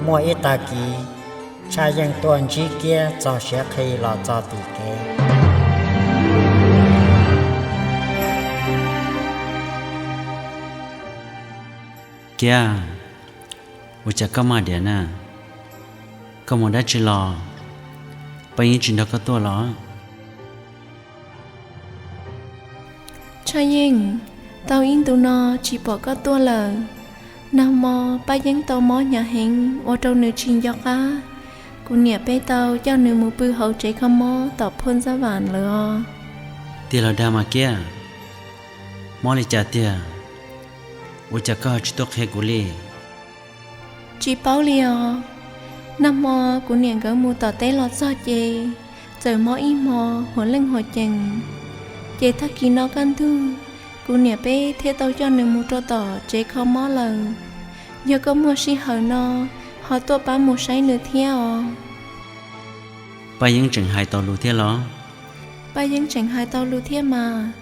Muaj ib tag kis, Tshaj Yeej tuaj ntsib Kiab txog siav qhi los txog tim kev. Kiab, ua cas koj mag diam na? Koj mus dab tsi los? Paj Yeeb tsis nrog koj tuaj los? Tshaj Yeej, tau ib ntu no tsis pom koj tuaj lawm. Nag hmo Paj Yeeb tau mob hnyav heev ua rau nws tsis nco qab. Kuv niam peb tau coj nws mus pw hauv tsev kho mob tom Phoj Ntxab Vam lawm os. Tiag los dag mas Kiab? Mob li cas tiag? Ua cas koj ho tsis tuaj qhia kuv li? Tsis paub li os. Nag hmo kuv niam nkawd mus tom teb los txog ces txawm mob ib hmo huam leej huam cees. Ces tag kis no kaj ntug, kuv niam peb thiaj tau coj nws mus rau tom tsev kho mob lawm. Yog koj muaj sij hawm no, ho tuaj pab mus saib nws thiab os. Paj Yeeb tseem hais tau lus thiab los? Paj Yeeb tseem hais tau lus thiab mas.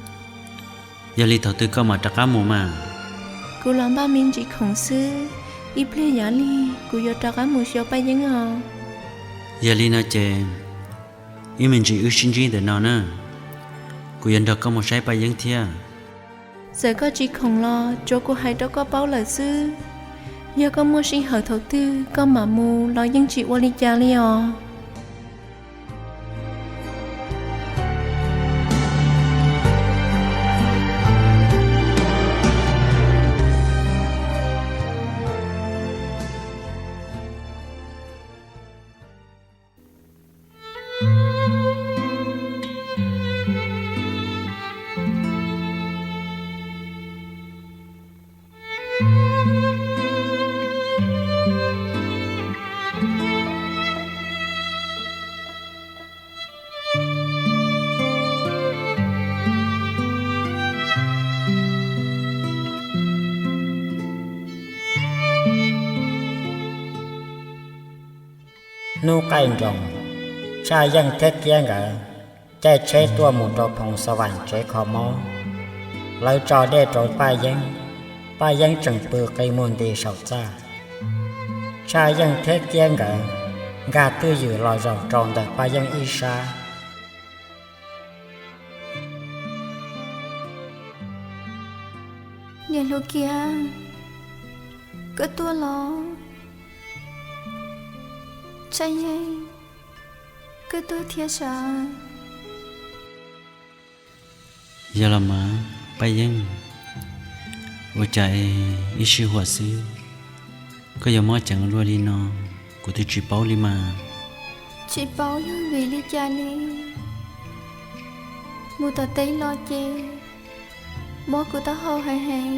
Yog li thaum twg koj mam rov qab mus mas? Kuv los npaj me ntsis khoom xwb, ib pliag yav lig kuv yuav rov qab mus xyuas Paj Yeeb os. Yog li no ces ib me ntsis wb sib ntsib ntawm no na, kuv yuav nrog koj mus saib Paj Yeeb thiab. Txawm koj tsis khoom los tsuav kuv hais rau koj paub lawm xwb. Yog koj muaj sij hawm thaum twg koj mam mus los yeej tsis ua li cas li os. Hnub qaij nroos, Tshaj Yeej thiab Kiab nkawd caij tsheb tuaj mus rau Phoo Xa Vam tsev kho mob. Lawv tso dej rau Paj Yeeb, Paj Yeeb tseem pw qi muag nti saum txaj. Tshaj Yeej thiab Kiab nkawd nkag twj ywm los zaum rau ntawm Paj Yeeb ib sab. Niam hluas Kiab, koj tuaj los? Tshaj Yeej, koj tuaj thiab sav? Yog los mas Paj Yeeb, ua cas ib sij huam xwb koj yuav mob ceev luaj li no, kuv twb tsis paub li mas. Tsis paub yog vim li cas li, mus tom teb los ces mob kuv taub hau heev heev,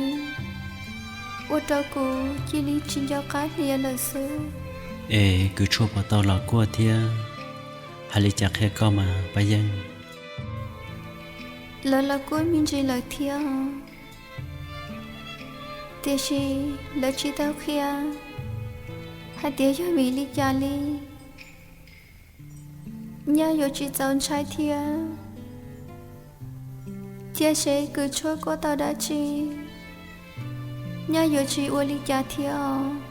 ua rau kuv cia li tsis nco qab hlo lawm xwb. Es kws tshuaj puas tau los kuaj thiab, hais li cas qhia koj mas Paj Yeeb? Lawv los kuaj me ntsis lawm thiab, tiam sis lawv tsis tau qhia hais tias yog vim li cas li. Nyaj yuav tsis txaus ntshai thiab. Cia seb kws tshuaj kuaj tau dab tsi, nyaj yuav tsis ua li cas thiab os.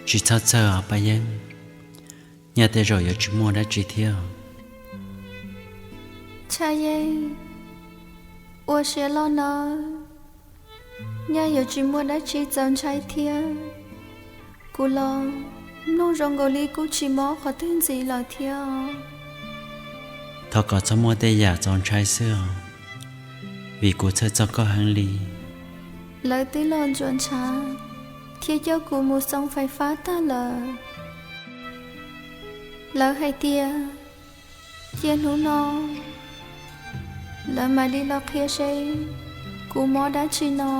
Tsis txhob txhawj os Paj Yeeb, nyaj tej zaum yuav tsis muaj dab tsi thiab. Tshaj Yeej, ua siab loj nawb, nyaj yuav tsis muaj dab tsi txaus ntshai thiab. Kuv los mloog zoo nkaus li kuj tsis mob qhov twg ntxiv lawm thiab. Thov kom txhob muaj tej yam txaus ntshai xwb os, vim kuv txhawj txog koj heev li. Lawv twb los ntsuas ntshav thiab coj kuv mus xoo fais fab tag lawm. Lawv hais tias cia hnub no lawv mam li los qhia seb kuv mob dab tsi no.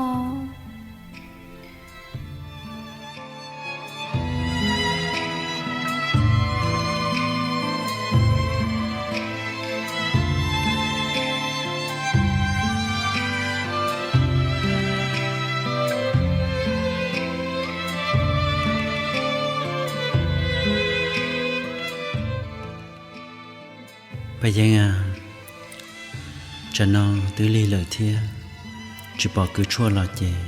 Paj Yeeb a, tsam no twb lig lawm thiab, tsis pom kws tshuaj los ces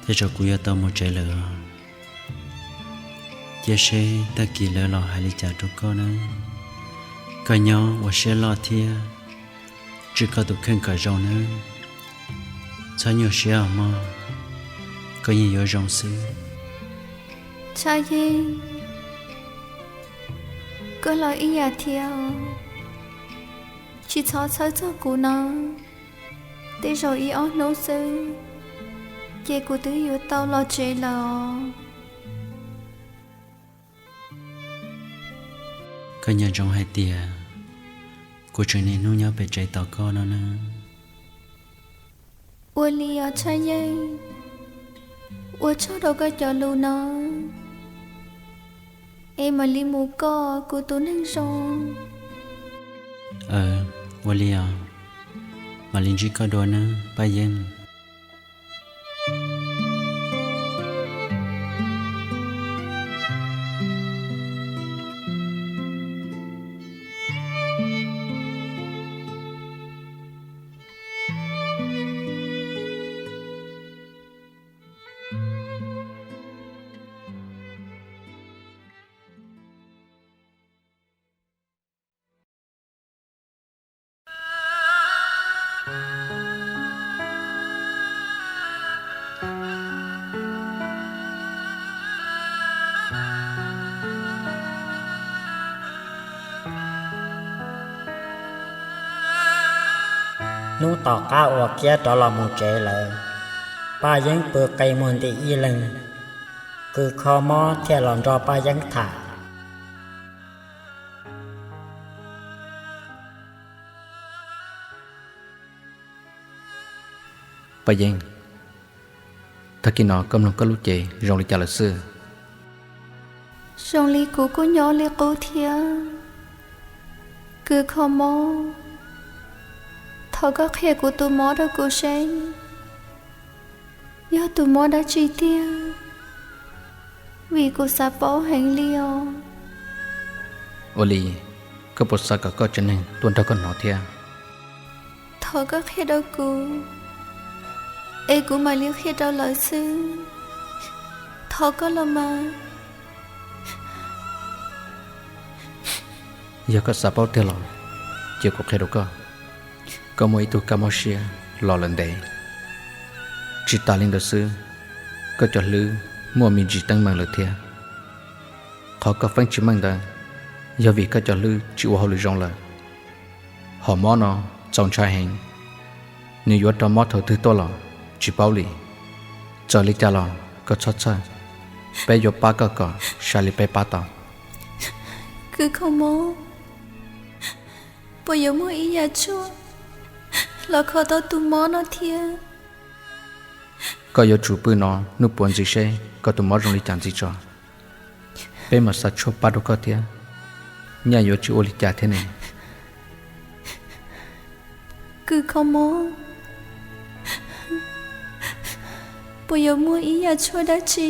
tej zaum kuv yuav tau mus tsev lawm. Cia seb tag kis lawv los hais li cas rau koj nawb. Koj nyob ua siab loj thiab, tswj koj tus kheej kom zoo nawb. Txhob nyuaj siab os mog, koj yeej yuav zoo xwb. Tshaj Yeej, koj los ib yam thiab os. Tsis txhob txhawj txog kuv nawb, tej zaum ib ob hnub xwb ces kuv twb yuav tau los tsev lawm os. Koj nco ntsoov hais tias kuv tseem niaj hnub nyob pem tsev tos koj no nawb. Ua li os Tshaj Yeej, ua tsaug rau koj cov lus no, es mam li mus koj kuv tus neeg zoo. Aw, ua li os, mam li ntsib koj dua nawb Paj Yeej. Hnub tom qab uas Kiab rov los mus tsev lawm, Paj Yeeb pw qe muag nti ib leeg, Kws Kho Mob thiaj los nrog Paj Yeeb tham. Paj Yeeb, tag kis no koj mloog koj lub cev zoo li cas lawm xwb? Zoo li kuv kuj nyob li qub thiab. Kws Kho Mob, thov koj qhia kuv tus mob rau kuv seb yog tus mob dab tsi tiag, vim kuv xav paub heev li os. Ua li, koj puas xav kom koj tsev neeg tuaj nrog koj hnov thiab? Thov koj qhia rau kuv, es kuv mam li qhia rau lawv xwb. Thov koj los mas. Yog koj xav paub tiag los, cia kuv qhia rau koj. Koj muaj ib tug kab mob siab los lawm ntev. Tsis tas li ntawd xwb, koj cov hlwb muaj me ntsis teeb meem lawm thiab. Qhov koj feeb tsis meej ntawd, yog vim koj cov hlwb tsis ua hauj lwm zoo lawm. Hom mob no txaus ntshai heev, nws yuav rov mob thaum twg tuaj los tsis paub li. Txawm li cas los koj txhob txhawj, peb yuav pab koj kom sai li peb pab tau. Kws Kho Mob, puas yuav muaj ib yam tshuaj los kho tau tus mob no thiab? Koj yuav tsum pw no hnub puav ntxiv seb koj tus mob zoo li cas ntxiv tso. Peb mam xa tshuaj pab rau koj thiab, nyaj yuav tsis ua li cas thiab ne. Kws Kho Mob, puas yuav muaj ib yam tshuaj dab tsi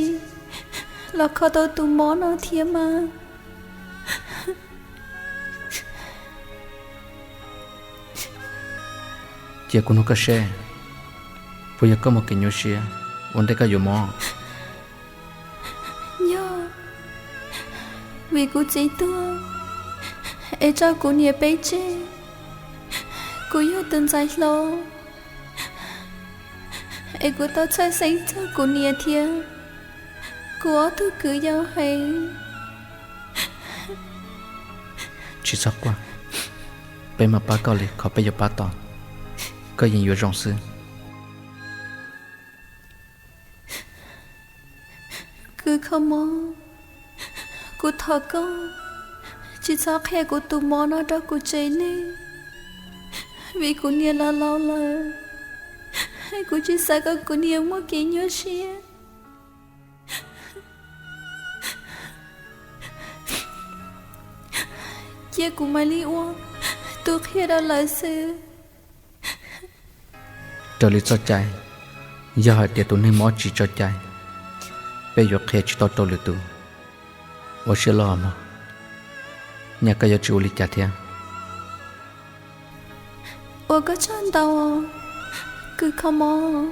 los kho tau tus mob no thiab mas? Cia kuv nug koj seb, puas yog koj muaj kev nyuaj siab ua ntej koj yuav mob? Yog, vim kuv txiv tuag es tso kuv niam peb tseg, kuv yog tus ntxhais hlob, es kuv tau txhawj xeeb txog kuv niam thiab kuv ob tug kwv yau heev. Tsis txhob quaj, peb mam pab koj li qhov peb yuav pab tau, koj yeej yuav zoo xwb. Kws Kho Mob, kuv thov koj tsis txhob qhia kuv tus mob no rau kuv tsev neeg, vim kuv niam los laus lawm, kuv tsis xav kom kuv niam muaj kev nyuaj siab. Cia kuv mam li ua tus qhia rau lawv xwb. Raws li txoj cai, yog hais tias tus neeg mob tsis tso cai, peb yuav qhia tsis tau rau lwm tus. Ua siab loj mog, nyaj koj yuav tsis ua li cas thiab. Ua koj tsaug ntau, Kws Kho Mob.